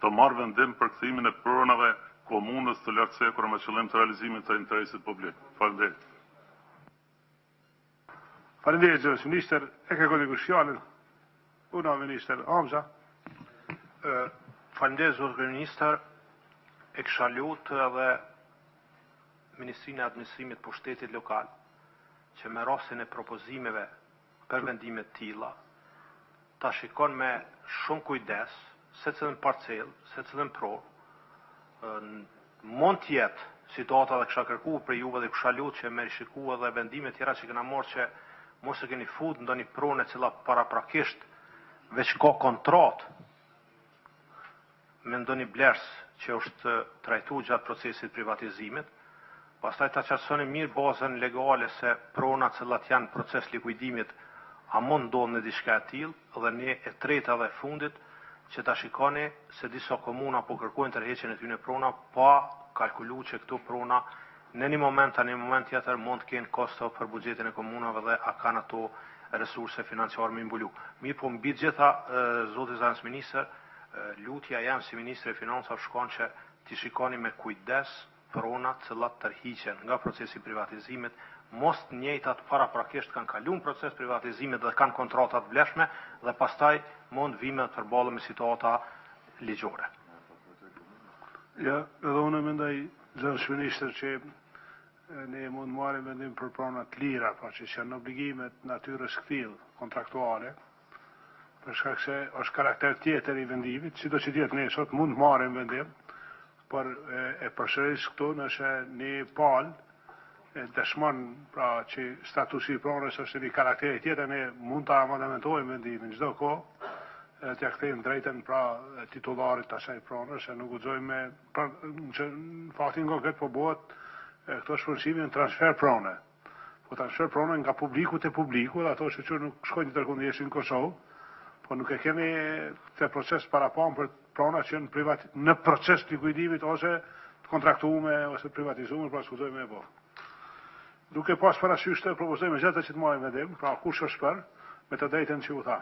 të marrë vendim për kthimin e pronave komunës të lartcekura me qëllim të realizimit të interesit publik. Faleminderit. Faleminderit, zëvendësministër. E kërkon dikush fjalën? Urdhno, ministër Hamza. Faleminderit, zoti kryeministër. E kisha lutë edhe Ministrinë e Administrimit të Pushtetit Lokal që me rastin e propozimeve për vendime të tilla ta shikon me shumë kujdes secilën parcelë, secilën pronë. Mund të jetë situata dhe kisha kërku prej juve dhe kisha lutë që me rishiku edhe vendime tjera që kena marrë që mos e keni fut ndonjë pronë e cila paraprakisht veç ka kontratë me ndonjë blerës që është trajtu gjatë procesit privatizimit, pastaj ta qartësoni mirë bazën legale se pronat të cilat janë në proces likuidimit, a mund ndodhë në diçka e tillë dhe një e treta dhe e fundit që ta shikoni se disa komuna po kërkojnë tërheqjen e tyre prona pa kalkulu që këto prona në një moment a në një moment tjetër mund të kenë kosto për buxhetin e komunave dhe a kanë ato resurse financiare me mbulu. Mirë po mbi të gjitha, zoti zëvendësministër, lutja jem si ministër i Financave shkon që t'i shikoni me kujdes pronat të cilat tërhiqen nga procesi i privatizimit, mos të njëjtat paraprakisht kanë kaluar në proces privatizimit dhe kanë kontrata të vlefshme dhe pastaj mund të vijmë të përballemi me situata ligjore. Ja, edhe unë mendoj, zëvendësministër, që ne mund të marrim vendim për prona të lira, pra që janë obligime të natyrës këtillë, kontraktuale, për shkak se është karakter tjetër i vendimit, sido që të jetë ne sot mund të marrim vendim, por e, e përsëris këtu nëse një palë e dëshmon pra që statusi i pronës është një karakteri tjetër, ne mund ta amendamentojmë vendimin çdo kohë, edhe t'ia kthejmë drejtën pra titullarit të asaj pronës, se nuk guxojmë me pra që në faktin konkret po bëhet këto shpronësime në transfer prone. Po transfer prone nga publiku te publiku dhe ato që nuk shkojnë tjetërkund jesin në Kosovë, po nuk e kemi këtë proces parapam për prona që janë privat në proces të likuidimit ose të kontraktume ose të privatizume, pra s'guxojmë me bo. Duke pas parasysh të propozojmë gjithë që të marrim vendim, pra kush është për, me të drejtën që u tha.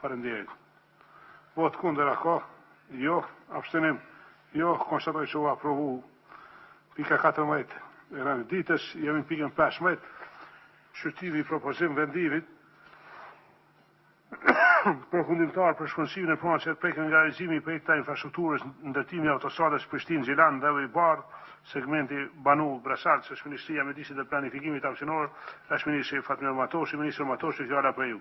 Faleminderit. Votë kundër a ka? Jo. Abstenim? Jo. Konstatoj që u aprovu pika 14 e rendit ditës. Jemi në pikën 15. Shqyrtimi i propozim vendimit përfundimtar për shpronësimin e pronave që preken nga realizimi i projektit të infrastrukturës ndërtimi i autostradës Prishtinë-Gjilan Dheu i Bardhë, segmenti Banull Bresalc, është Ministria e Mjedisit dhe Planifikimit Hapësinor, është ministri Fatmir Matoshi, ministër Matoshi, fjala për ju.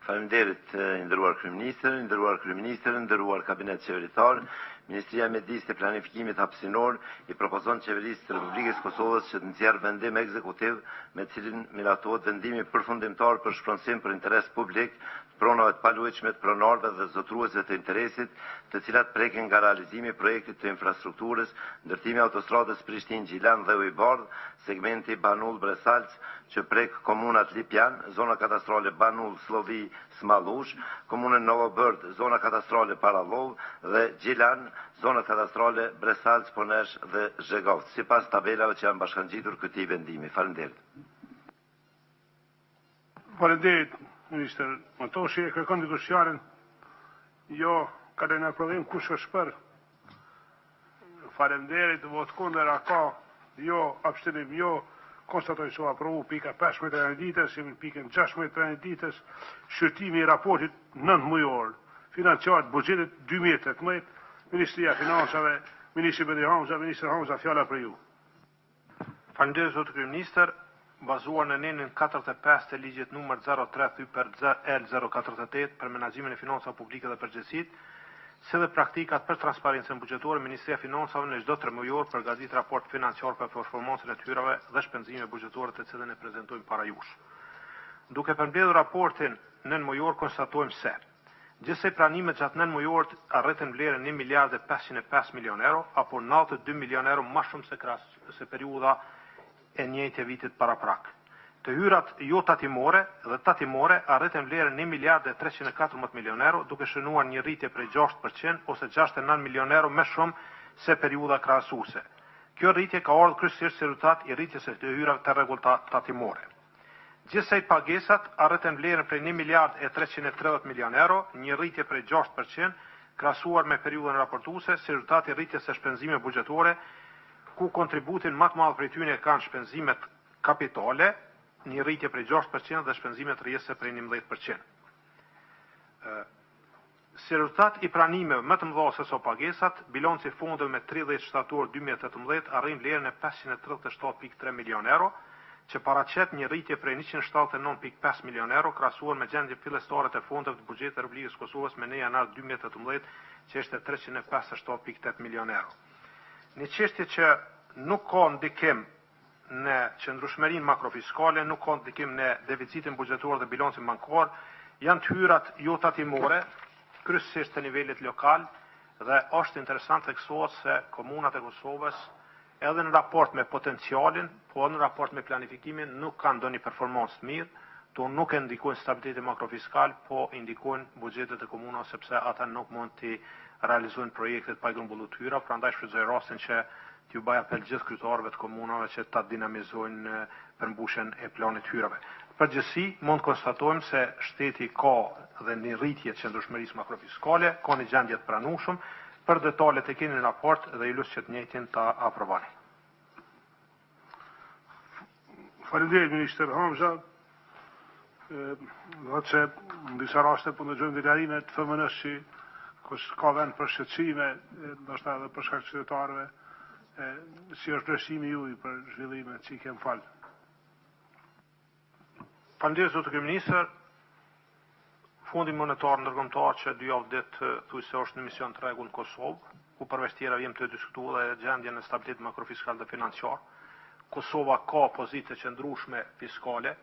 Faleminderit, i nderuar kryeministër, i nderuar kryeministër, i nderuar kabinet qeveritar. Ministria e Mjedisit dhe Planifikimit Hapësinor i propozon Qeverisë të Republikës së Kosovës që të nxjerrë vendim ekzekutiv me të cilin miratohet vendimi përfundimtar për shpronësim për interes publik të pronave të paluajtshme të pronarëve dhe zotëruesve të interesit, të cilat preken nga realizimi i projektit të infrastrukturës, ndërtimi i autostradës Prishtinë-Gjilan Dheu i Bardhë, segmenti Banull-Bresalc, që prek komunat Lipjan, zona kadastrale Banull, Sllovi, Smallushë, komunën Novobërdë, zona kadastrale Parallovë dhe Gjilan, zona kadastrale Bresalc, Ponesh dhe Zhegovc, sipas tabelave që janë bashkangjitur këtij vendimi. Faleminderit. Faleminderit, ministër Matoshi. E kërkon dikush fjalën? Jo, kalojmë në aprovim. Kush është për? Faleminderit, votë kundër, a ka? Jo, abstenim, jo. Konstatoj se u aprovu pika 15 e rendit ditës, jemi në pikën 16 të rendit ditës, shqyrtimi i raportit 9 mujor financiar të buxhetit 2018, Ministria e Financave, Ministri Bedri Hamza, Ministër Hamza, fjala për ju. Faleminderit zoti kryeministër, bazuar në nenin 45 të ligjit numër 03 thyper L 048 për menaxhimin e financave publike dhe përgjegjësitë, Si dhe praktikat për transparencën buxhetore, Ministria e Financave në çdo tremujor përgatit raport financiar për performancën e të hyrave dhe shpenzimeve buxhetore, të cilën e prezantojmë para jush. Duke përmbledhur raportin nëntëmujor konstatojmë se gjithsej pranimet gjatë nëntëmujorit arritën vlerën 1 miliard e 505 milionë euro apo 92 milionë euro më shumë se krahas se periudha e njëjtë e vitit paraprak. Të hyrat jo tatimore dhe tatimore arritën vlerën 1 miliard e 314 milionë euro, duke shënuar një rritje prej 6% ose 69 milionë euro më shumë se periudha krahasuese. Kjo rritje ka ardhur kryesisht si rezultat i rritjes së të hyrave të rregullta tatimore. Gjithsej pagesat arritën vlerën prej 1 miliard e 330 milionë euro, një rritje prej 6% krahasuar me periudhën raportuese, si rezultat i rritjes së shpenzimeve buxhetore, ku kontributin më të madh prej tyre kanë shpenzimet kapitale, një rritje prej 6% dhe shpenzimet rrjedhëse prej 11%. Si rezultat i pranimeve më të mëdha se sa pagesat, bilanci i fondeve me 30 shtator 2018 arrin vlerën e 537.3 milionë euro, që paraqet një rritje prej 179.5 milionë euro krahasuar me gjendjen fillestare të fondeve të buxhetit të Republikës së Kosovës me 1 janar 2018, që ishte 357.8 milionë euro. Një çështje që nuk ka ndikim në qëndrueshmërinë makrofiskale, nuk ka ndikim në deficitin buxhetor dhe bilancin bankar, janë të hyrat jo tatimore, kryesisht të nivelit lokal dhe është interesant theksohet se komunat e Kosovës edhe në raport me potencialin, po edhe në raport me planifikimin nuk kanë ndonjë performancë të mirë, to nuk e ndikojnë stabilitetin makrofiskal, po i ndikojnë buxhetet e komunave sepse ata nuk mund t'i realizojnë projektet pa i grumbulluar të hyra, prandaj shfrytëzoj rastin që t'ju bëj apel gjithë kryetarëve të komunave që ta dinamizojnë përmbushjen e planit të hyrave. Në përgjithësi, mund të konstatojmë se shteti ka dhe një rritje të qëndrueshmërisë makrofiskale, ka një gjendje të pranueshëm. Për detalet e keni në raport dhe ju lus që të njëjtin ta aprovoni. Faleminderit ministër Hamza. Do të se në disa raste po ndëgjojmë deklarime të FMN-së që ka vend për shqetësime, ndoshta edhe për shkak të qytetarëve, si është vlerësimi juaj për zhvillimet që i kemë falë? Faleminderit zoti kryeministër. Fondi Monetar Ndërkombëtar që dy javë ditë thuajse është në mision të rregullt në Kosovë, ku përveç tjera jemi të diskutuar edhe gjendjen e stabilitetit makrofiskal dhe financiar. Kosova ka pozitë të qëndrueshme fiskale.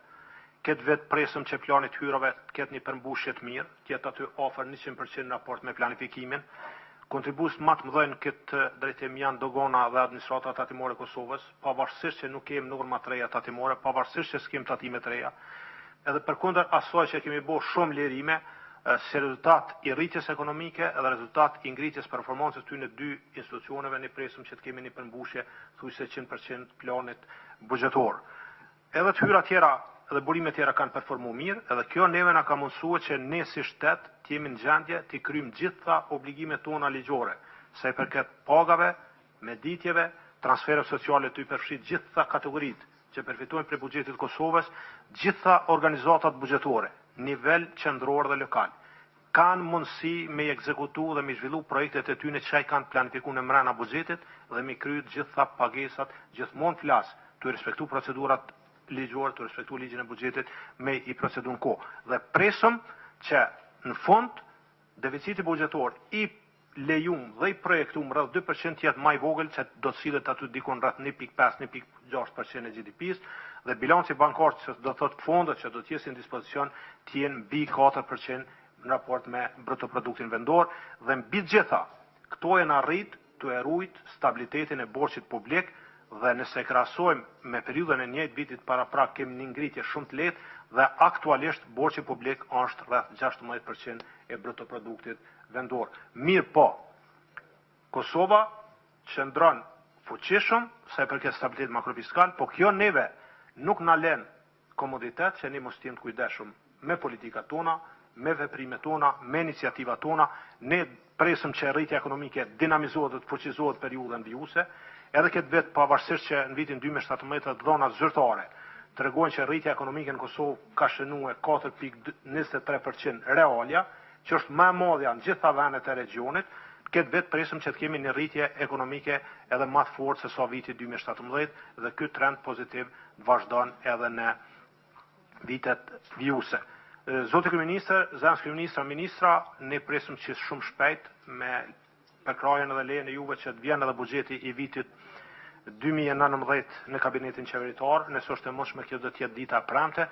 Këtë vit presim që plani të hyrave të ketë një përmbushje të mirë, të jetë aty afër 100% në raport me planifikimin. Kontribues më të mëdhenj në këtë drejtim janë dogana dhe administrata tatimore e Kosovës, pavarësisht që nuk kemi norma të reja tatimore, pavarësisht që s'kemi tatime të reja. Edhe përkundër asaj që kemi bërë shumë lirime, si rezultat i rritjes ekonomike dhe rezultat i ngritjes performancës këtyre dy institucioneve, ne presim që të kemi një përmbushje thuajse 100% të planit buxhetor. Edhe të hyrat tjera dhe burimet tjera kanë performuar mirë, edhe kjo neve na ka mundësuar që ne si shtet të jemi në gjendje të kryejmë gjitha obligimet tona ligjore, sa i përket pagave, mëditjeve, transfereve sociale të i përfshi gjitha kategoritë që përfitojnë prej buxhetit të Kosovës, gjitha organizatat buxhetore, nivel qendror dhe lokal, kanë mundësi me i ekzekutu dhe me i zhvillu projektet e tyre që i kanë planifikuar në mrena buxhetit dhe me i kryer gjitha pagesat, gjithmonë flas, të respektu procedurat ligjore, të respektu ligjin e buxhetit, me i procedu në kohë. Dhe presëm që në fund deficiti buxhetor i lejum dhe i projektum rreth 2% të jetë më i vogël që do të sillet aty dikun rreth 1.5 1.6% e GDP-s dhe bilanci bankar që do të thotë fondet që do të jesin në dispozicion të jenë mbi 4% në raport me bruto produktin vendor dhe mbi të gjitha këto janë arrit të e rujt stabilitetin e borxhit publik dhe nëse krahasojmë me periudhën e njëjtë vitit paraprak kemi një ngritje shumë të lehtë dhe aktualisht borxhi publik është rreth 16% e bruto produktit vendor. Mirë po, Kosova qëndron fuqishëm sa i përket stabilitetit makrofiskal, po kjo neve nuk na lën komoditet që ne mos të jemi të kujdesshëm me politikat tona, me veprimet tona, me iniciativat tona. Ne presim që rritja ekonomike dinamizohet dhe të fuqizohet periudhën vijuese. Edhe këtë vit, pavarësisht që në vitin 2017 të dhënat zyrtare tregojnë që rritja ekonomike në Kosovë ka shënuar 4.23% realja, që është më e madhja në gjitha vendet e regjionit, këtë vit presim që të kemi një rritje ekonomike edhe më të fortë se sa viti 2017 dhe ky trend pozitiv vazhdon edhe në vitet vijuese. Zoti kryeministër, zëvendëskryeministra, ministra, ne presim që shumë shpejt me përkrahjen edhe lejen e juve që të vjen edhe buxheti i vitit 2019 në kabinetin qeveritar, nëse është e mundshme kjo do të jetë dita e premte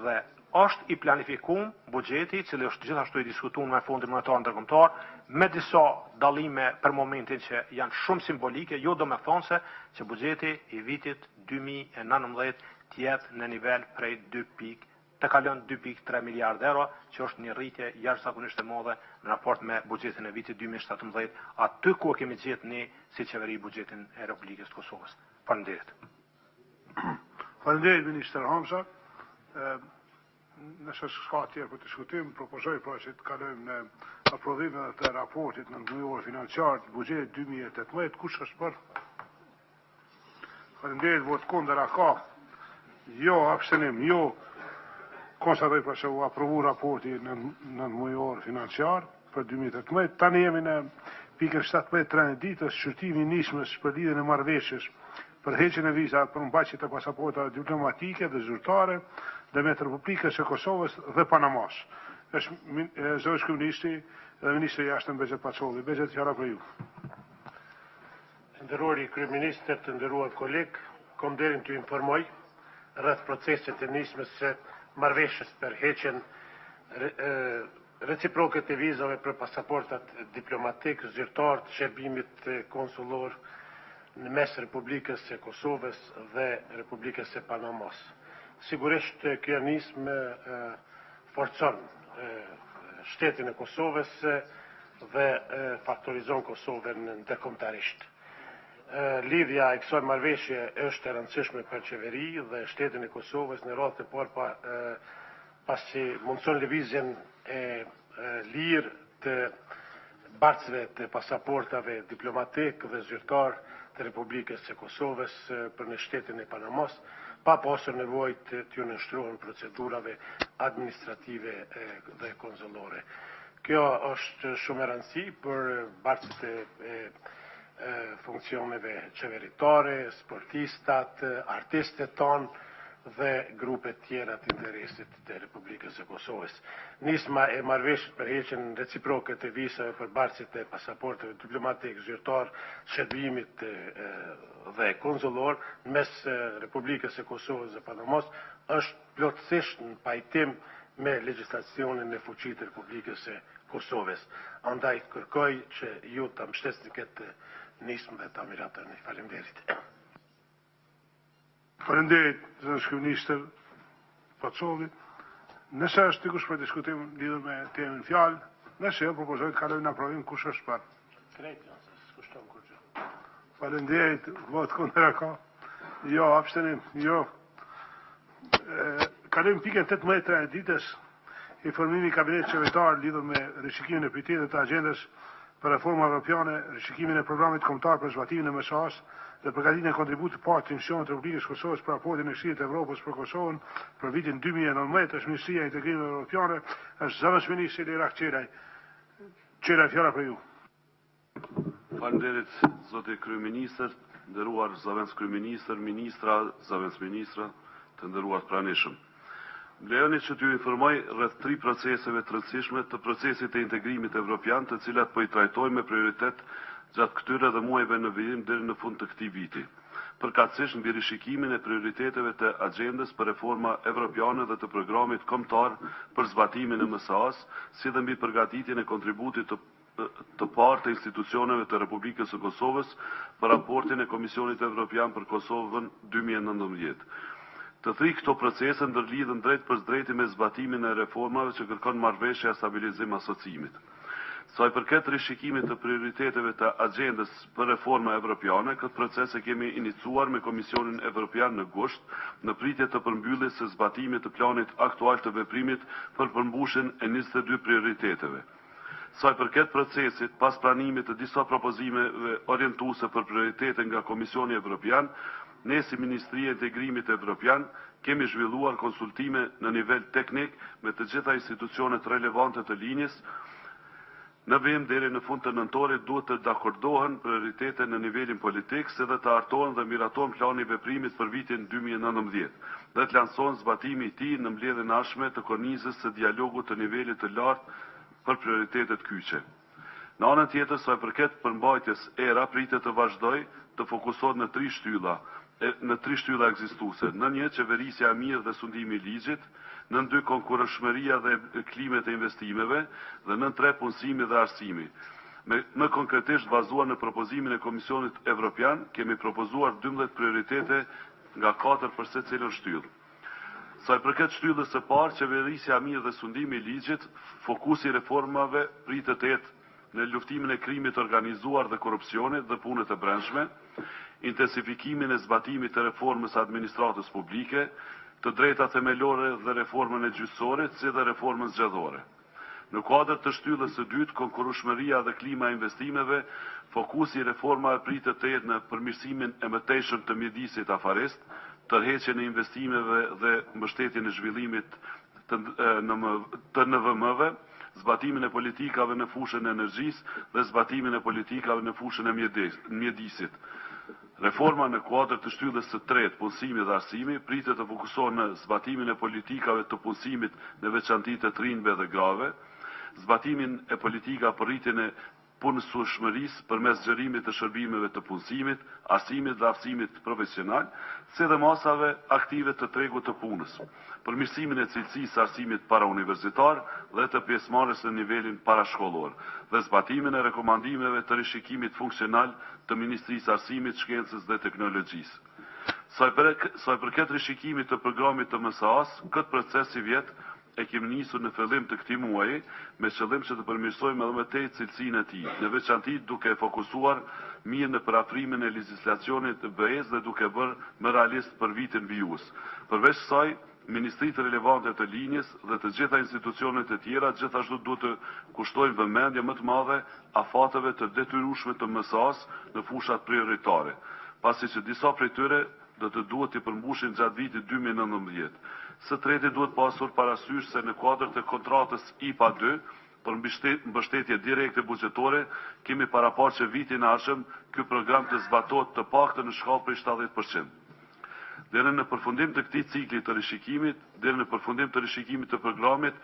dhe është i planifikum buxheti, i cili është gjithashtu i diskutuar me Fondin Monetar Ndërkombëtar, me disa dallime për momentin që janë shumë simbolike, jo domethënëse që buxheti i vitit 2019 të jetë në nivel prej 2 të kalon 2.3 miliard euro, që është një rritje jashtëzakonisht e madhe në raport me buxhetin e vitit 2017, aty ku e kemi gjetë ne si qeveri buxhetin e Republikës së Kosovës. Faleminderit. Faleminderit ministër Hamza. Nëse s'ka tjerë për diskutim, propozoj pra që të kalojmë në aprovim edhe të raportit nëntëmujor financiar të buxhetit 2018. Kush është për? Faleminderit, votë kundër a ka? Jo, abstenim, jo. Konstatoj pra se u aprovu raporti nëntëmujor financiar për 2018. Tani jemi në pikën 17 të rendit ditës, shqyrtimi i nismës për lidhjen e marrëveshjes për heqjen e vizave për mbajtësit e pasaportave diplomatike dhe zyrtare ndërmjet Republikës së Kosovës dhe Panamas. Është zëvendëskryeministri dhe ministri i Jashtëm Behgjet Pacolli. Behgjet, fjala për ju. I nderuari kryeministër, të nderuar kolegë, kom nderin t'ju informoj rreth procesit të nismës së marrëveshjes për heqjen reciproke të vizave për pasaportat diplomatik, zyrtar të shërbimit konsullor në mes Republikës së Kosovës dhe Republikës së Panamas. Sigurisht kjo nismë forcon shtetin e Kosovës dhe faktorizon Kosovën ndërkombëtarisht. Lidhja e kësaj marrëveshje është e rëndësishme për qeveri dhe shtetin e Kosovës në radhë të parë pa, pasi mundëson lëvizjen e lirë të bartësve të pasaportave diplomatik dhe zyrtar të Republikës së Kosovës për në shtetin e Panamas, pa pasur nevojë të t'ju nënshtrohen procedurave administrative dhe konsullore. Kjo është shumë e rëndësi për bartësit e funksioneve qeveritare, sportistat, artistët tanë dhe grupet tjera të interesit të Republikës së Kosovës. Nisma e marrëveshjes për heqjen reciproke të vizave për bartësit e pasaportave diplomatik, zyrtar, shërbimit dhe konsullor mes Republikës së Kosovës dhe Panamos është plotësisht në pajtim me legjislacionin në fuqi të Republikës së Kosovës. Andaj kërkoj që ju ta mbështesni këtë nismë dhe ta miratoni. Faleminderit. Faleminderit, zëvendëskryeministër Pacolli. Nëse është dikush për diskutim lidhur me temën në fjalë, nëse jo, propozoj të kalojmë në aprovim kush është për. Krejt janë, se s'kushton kurgjë. Faleminderit, votë kundër a ka. Jo, abstenim, jo. Kalojmë pikën 18 të rendit ditës, informimi i kabinetit qeveritar lidhur me rishikimin e prioriteteve të agjendës për reforma evropiane, rishikimin e programit kombëtar për zbatimin e MSA-s dhe përgatitjen e kontributit të parë të institucioneve të Republikës së Kosovës për raportin e Këshillit të Evropës për Kosovën për vitin 2019, është Ministria e Integrimeve Evropiane, është zëvendësministri Lirak Çelaj. Çelaj, fjala për ju. Faleminderit, zoti kryeministër, nderuar zëvendëskryeministër, ministra, zëvendësministra, të nderuar të pranishëm. Më lejoni që t'ju informoj rreth tri proceseve të rëndësishme të procesit të integrimit evropian, të cilat po i trajtojmë me prioritet gjatë këtyre dhe muajve në vijim deri në fund të këtij viti. Përkatësisht mbi rishikimin e prioriteteve të agjendës për reforma evropiane dhe të programit kombëtar për zbatimin e MSA-së, si dhe mbi përgatitjen e kontributit të të parë të institucioneve të Republikës së Kosovës për raportin e Komisionit Evropian për Kosovën 2019. Të tri këto procese ndërlidhen drejtpërsëdrejti me zbatimin e reformave që kërkon marrëveshja e stabilizim asociimit. Sa i përket rishikimit të prioriteteve të agjendës për reforma evropiane, këtë proces e kemi inicuar me Komisionin Evropian në gusht, në pritje të përmbylljes së zbatimit të planit aktual të veprimit për përmbushjen e 22 prioriteteve. Sa i përket procesit, pas pranimit të disa propozimeve orientuese për prioritete nga Komisioni Evropian, ne si Ministri e Integrimit Evropian kemi zhvilluar konsultime në nivel teknik me të gjitha institucionet relevante të linjës. Në vijim deri në fund të nëntorit duhet të dakordohen prioritete në nivelin politik, si dhe të hartohen dhe miratohen plani i veprimit për vitin 2019. dhe të lansohen zbatimi i tij në mbledhjen e ardhshme të kornizës së dialogut të nivelit të lartë për prioritetet kyçe. Në anën tjetër, sa i përket përmbajtjes, ERA pritet të vazhdojë të fokusohet në tri shtylla, në tri shtylla ekzistuese, nën një, qeverisja e mirë dhe sundimi i ligjit, nën dy, konkurrueshmëria dhe klimet e investimeve dhe nën tre, punësimi dhe arsimi. Me, më konkretisht, bazuar në propozimin e Komisionit Evropian, kemi propozuar 12 prioritete nga katër për secilën shtyllë. Sa i përket shtyllës së parë, qeverisja e mirë dhe sundimi i ligjit, fokusi i reformave pritet të jetë në luftimin e krimit të organizuar dhe korrupsionit dhe punët e brendshme, intensifikimin e zbatimit të reformës së administratës publike, të drejtat themelore dhe reformën e gjyqësorit, si dhe reformën zgjedhore. Në kuadër të shtyllës së dytë, konkurrueshmëria dhe klima e investimeve, fokusi i reformave pritet të jetë në përmirësimin e mëtejshëm të mjedisit afarist, tërheqjen e investimeve dhe mbështetjen e zhvillimit të, të NVM-ve, zbatimin e politikave në fushën e energjisë dhe zbatimin e politikave në fushën e mjedisit. Reforma në kuadër të shtyllës së tretë, punësimi dhe arsimi, pritet të fokusohen në zbatimin e politikave të punësimit në veçanti të të rinjve dhe grave, zbatimin e politikave për rritjen e punësueshmërisë përmes zgjerimit të shërbimeve të punësimit, arsimit dhe aftësimit profesional, si dhe masave aktive të tregut të punës, përmirësimin e cilësisë së arsimit parauniversitar dhe të pjesëmarrjes në nivelin parashkollor dhe zbatimin e rekomandimeve të rishikimit funksional të Ministrisë së Arsimit, Shkencës dhe Teknologjisë. Sa i sa i përket rishikimit të programit të MSA-s, këtë proces sivjet e kemi nisur në fillim të këtij muaji, me qëllim që të përmirësojmë edhe më tej cilësinë e tij, në veçanti duke e fokusuar mirë në përafrimin e legjislacionit të BE-së dhe duke bërë më realist për vitin vijues. Përveç kësaj, ministritë relevante të linjës dhe të gjitha institucionet e tjera gjithashtu duhet të kushtojnë vëmendje më të madhe afateve të detyrueshme të MSA-s në fushat prioritare, pasi që disa prej tyre do të duhet t'i përmbushin gjatë vitit 2019. Së treti duhet pasur parasysh se në kuadër të kontratës IPA 2 për mbështetje direkte buxhetore kemi paraparë që vitin e ardhshëm ky program të zbatohet të paktën në shkallë prej 70%. Deri në përfundim të këtij cikli të rishikimit, deri në përfundim të rishikimit të programit,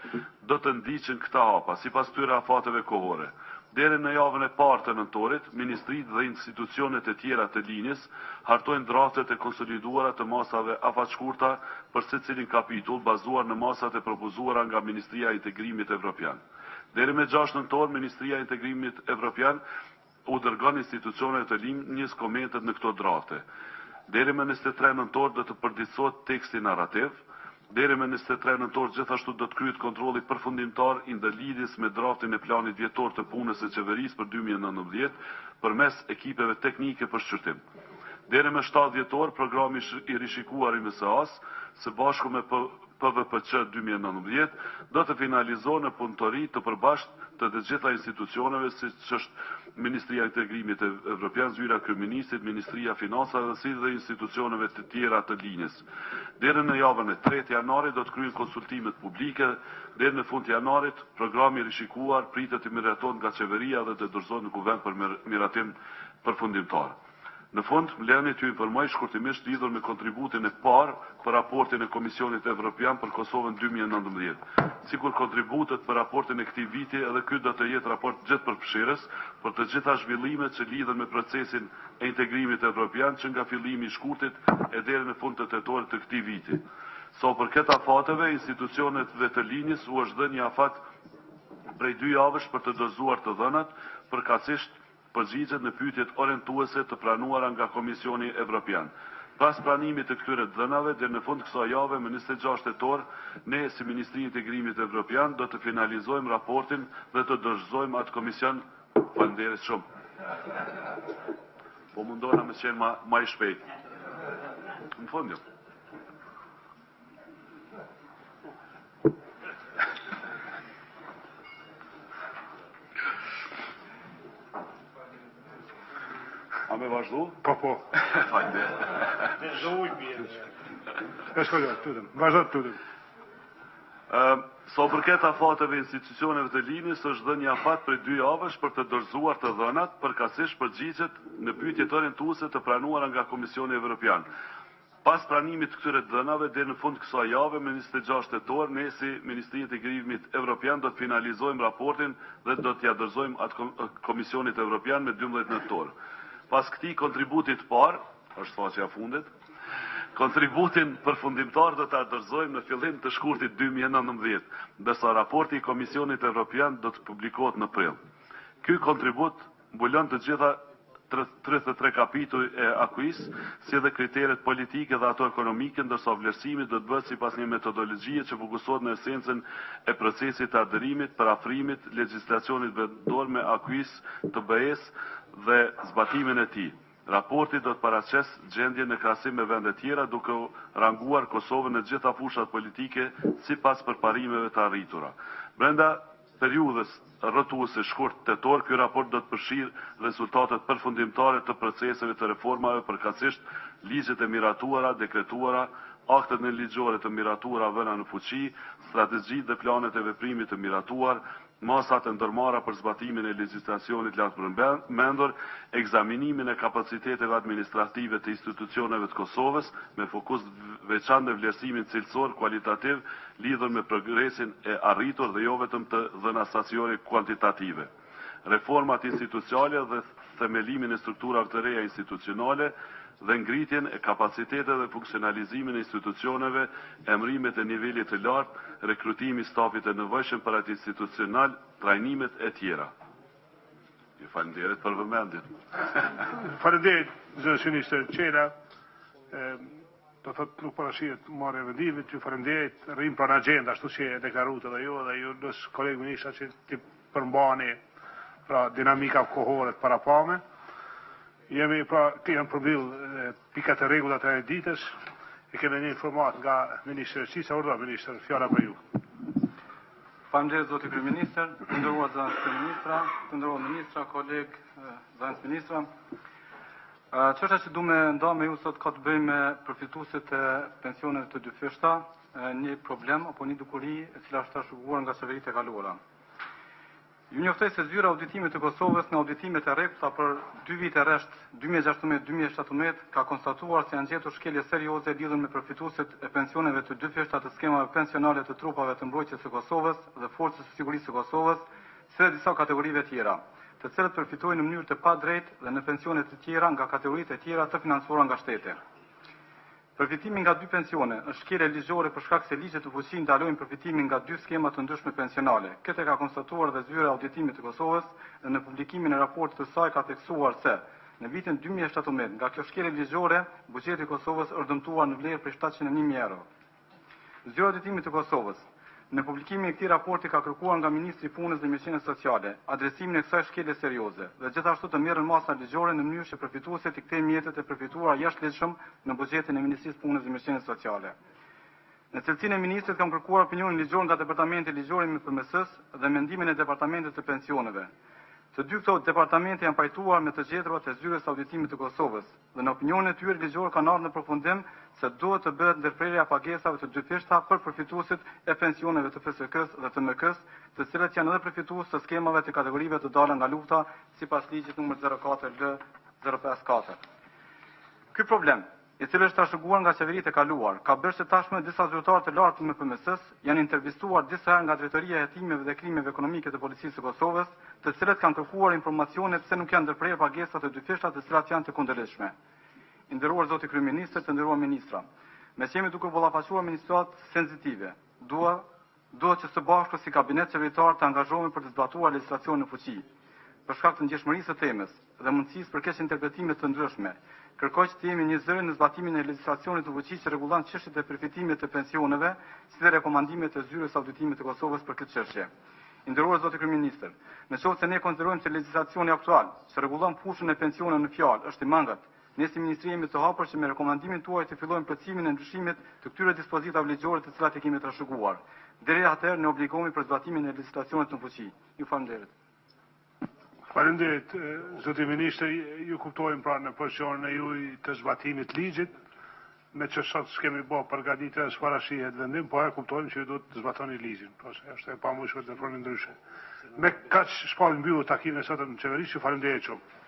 do të ndiqen këta hapa, sipas këtyre afateve kohore. Deri në javën e parë të nëntorit, ministritë dhe institucionet e tjera të linjës hartojnë draftet e konsoliduara të masave afatshkurta për secilin kapitull, bazuar në masat e propozuara nga Ministria e Integrimit Evropian. Deri me 6 nëntor, Ministria e Integrimit Evropian u dërgon institucioneve të linjës komentet në këto drafte. Deri më 23 nëntor do të përditësohet teksti narrativ. Deri më 23 nëntor gjithashtu do të kryhet kontrolli përfundimtar i ndërlidhjes me draftin e planit vjetor të punës së qeverisë për 2019 përmes ekipeve teknike për shqyrtim. Deri më 7 dhjetor, programi i rishikuar i MSA-s së bashku me PVPC 2019 do të finalizohen në punëtori të përbashkët të të gjitha institucioneve, siç është Ministria e Integrimit Evropian, Zyra e Kryeministrit, Ministria e Financave si dhe institucioneve të tjera të linjës. Deri në javën e tretë janarit do të kryhen konsultimet publike, deri në fund të janarit programi i rishikuar pritet të miratohet nga qeveria dhe të dorëzohet në kuvend për miratim përfundimtar. Në fund, më lejoni t'ju informoj shkurtimisht lidhur me kontributin e parë për raportin e Komisionit Evropian për Kosovën 2019. Sikur kontributet për raportin e këtij viti, edhe ky do të jetë raport gjithëpërfshirës për të gjitha zhvillimet që lidhen me procesin e integrimit evropian që nga fillimi i shkurtit e deri në fund të tetorit të këtij viti. Sa u përket afateve, institucioneve të linjës u është dhënë një afat prej dy javësh për të dorëzuar të dhënat, përkatësisht përgjigjet në pyetjet orientuese të pranuara nga Komisioni Evropian. Pas pranimit të këtyre të dhënave, deri në fund të kësaj jave, më 26 tetor, ne si Ministri e Integrimit Evropian do të finalizojmë raportin dhe të dorëzojmë atë komision. Faleminderit shumë. Po mundohna me qenë ma, ma i shpejt. Në fund jo. A me vazhdu? Po, po. Faleminderit. Dhe ujë bie. E shkoj, lutem. Vazhdo, lutem. Sa u përket afateve institucioneve të linjës, është dhënë një afat prej dy javësh për të dorëzuar të dhënat, përkatësisht përgjigjet në pyetjet orientuese të pranuara nga Komisioni Evropian. Pas pranimit të këtyre të dhënave, deri në fund të kësaj jave, më 26 tetor, ne si Ministri e Integrimit Evropian do të finalizojmë raportin dhe do t'ia dorëzojmë atë Komisionit Evropian me 12 nëntor. Pas këtij kontributi të parë, është faqja e fundit, kontributin përfundimtar do ta dorëzojmë në fillim të shkurtit 2019, ndërsa raporti i Komisionit Evropian do të publikohet në prill. Ky kontribut mbulon të gjitha 33 kapituj e acquis, si dhe kriteret politike dhe ato ekonomike, ndërsa vlerësimi do të bëhet sipas një metodologjie që fokusohet në esencën e procesit të aderimit, përafrimit, legjislacionit vendor me acquis të BE-s dhe zbatimin e tij. Raporti do të paraqesë gjendjen në krahasim me vendet tjera, duke u ranguar Kosovën në gjitha fushat politike sipas përparimeve të arritura. Brenda periudhës rrotuese shkurt tetor, ky raport do të përfshijë rezultatet përfundimtare të proceseve të reformave, përkatësisht ligjet e miratuara, dekretuara, aktet nënligjore të miratuara vëna në fuqi, strategjitë dhe planet e veprimit të miratuar, masat e ndërmarra për zbatimin e legjislacionit lartpërmendur, ekzaminimin e kapaciteteve administrative të institucioneve të Kosovës, me fokus veçantë në vlerësimin cilësor kualitativ lidhur me progresin e arritur dhe jo vetëm të dhëna sasiore kuantitative. Reformat institucionale dhe themelimin e strukturave të reja institucionale dhe ngritjen e kapaciteteve dhe funksionalizimin e institucioneve, emërimet e nivelit të lartë, rekrutimi i stafit të nevojshëm për atë institucional, trajnimet e tjera. Ju faleminderit për vëmendjen. Faleminderit, zoti ministër Çela. Do thotë nuk parashihet marrja e vendimit, ju faleminderit, rrim pra në agjendë, ashtu si e deklaruat edhe ju, edhe ju lus kolegë ministra që t'i përmbani pra dinamika kohore të parapame. Jemi pra, janë përmbyll pikat e rregullta të rendit ditës. E kemi një informatë nga ministri Reçica, urdhëro ministër, fjala për ju. Faleminderit zoti kryeministër, të nderuar zëvendëskryeministra, të nderuar ministra, kolegë zëvendësministra. Çështja që du me nda me ju sot ka të bëjë me përfituesit e pensioneve të dyfishta, një problem apo një dukuri e cila është trashëguar nga qeveritë e kaluara. Ju njoftoj se Zyra e Auditimit të Kosovës në auditimet e rregullta për dy vite rresht, 2016-2017, ka konstatuar se janë gjetur shkelje serioze lidhur me përfituesit e pensioneve të dyfishta të skemave pensionale të trupave të mbrojtjes së Kosovës dhe Forcës së Sigurisë së Kosovës, si dhe disa kategorive tjera, të cilët përfitojnë në mënyrë të padrejtë dhe në pensione të tjera nga kategoritë e tjera të financuara nga shteti. Përfitimi nga dy pensione është shkelje ligjore për shkak se ligjet në fuqi ndalojnë përfitimin nga dy skema të ndryshme pensionale. Këtë e ka konstatuar dhe Zyra e Auditimit të Kosovës dhe në publikimin e raportit të saj ka theksuar se në vitin 2017 nga kjo shkelje ligjore buxheti i Kosovës është dëmtuar në vlerë prej 701.000 euro. Zyra e Auditimit të Kosovës, në publikimin e këtij raporti ka kërkuar nga Ministri i Punës dhe Mirëqenies Sociale adresimin e kësaj shkelje serioze dhe gjithashtu të merren masa ligjore në mënyrë që përfituesit t'i kthejnë mjetet e përfituara jashtëligjshëm në buxhetin e Ministrisë së Punës dhe Mirëqenies Sociale. Në cilësinë e ministrit kam kërkuar opinionin ligjor nga Departamenti Ligjor i MPMS-së dhe mendimin e Departamentit të Pensioneve. Të dy këto departamente janë pajtuar me të gjeturat e Zyrës së Auditimit të Kosovës dhe në opinionin e tyre ligjor kanë ardhur në përfundim se duhet të bëhet ndërprerja e pagesave të dyfishta për përfituesit e pensioneve të FSK-së dhe TMK-së, të cilët janë edhe përfitues të skemave të kategorive të dala nga lufta sipas ligjit numër 04L-054. Ky problem, i cili është trashëguar nga qeveritë e kaluar, ka bërë që tashmë disa zyrtarë të lartë të MPMS-së janë intervistuar disa herë nga Drejtoria e Hetimeve dhe Krimeve Ekonomike të Policisë së Kosovës, të cilët kanë kërkuar informacione pse nuk janë ndërprerë pagesat e dyfishta të cilat janë të kundërligjshme. I nderuar zoti kryeministër, të nderuar ministra, meqë jemi duke u ballafaquar me një situatë sensitive, dua Duhet që së bashku si kabinet qeveritar të angazhohemi për të zbatuar legjislacionin në fuqi. Për shkak të ndjeshmërisë së temës dhe mundësisë për keqinterpretime të ndryshme, kërkoj që të jemi një zëri në zbatimin e legjislacionit në fuqi që rregullon çështjet e përfitimit të pensioneve, si dhe rekomandimet e Zyrës së Auditimit të Kosovës për këtë çështje. I nderuar zoti kryeministër, në qoftë se ne konsiderojmë se legjislacioni aktual që rregullon fushën e pensioneve në fjalë është i mangët, Ne si ministri jemi të hapur që me rekomandimin tuaj të fillojmë plotësimin e ndryshimit të këtyre dispozitave ligjore të cilat i kemi trashëguar. Deri atëherë ne obligohemi për zbatimin e legjislacionit në fuqi. Ju faleminderit. Faleminderit, zoti ministër, ju kuptojmë pra në pozicionin e juaj të zbatimit të ligjit, meqë sot s'kemi bë përgatitje dhe s'parashihet vendim, po e kuptojmë që ju duhet të zbatoni ligjin, po se është e pamundshme të veproni ndryshe. Me kaq shpall mbyllur takimin e sotëm në qeveri, ju faleminderit shumë.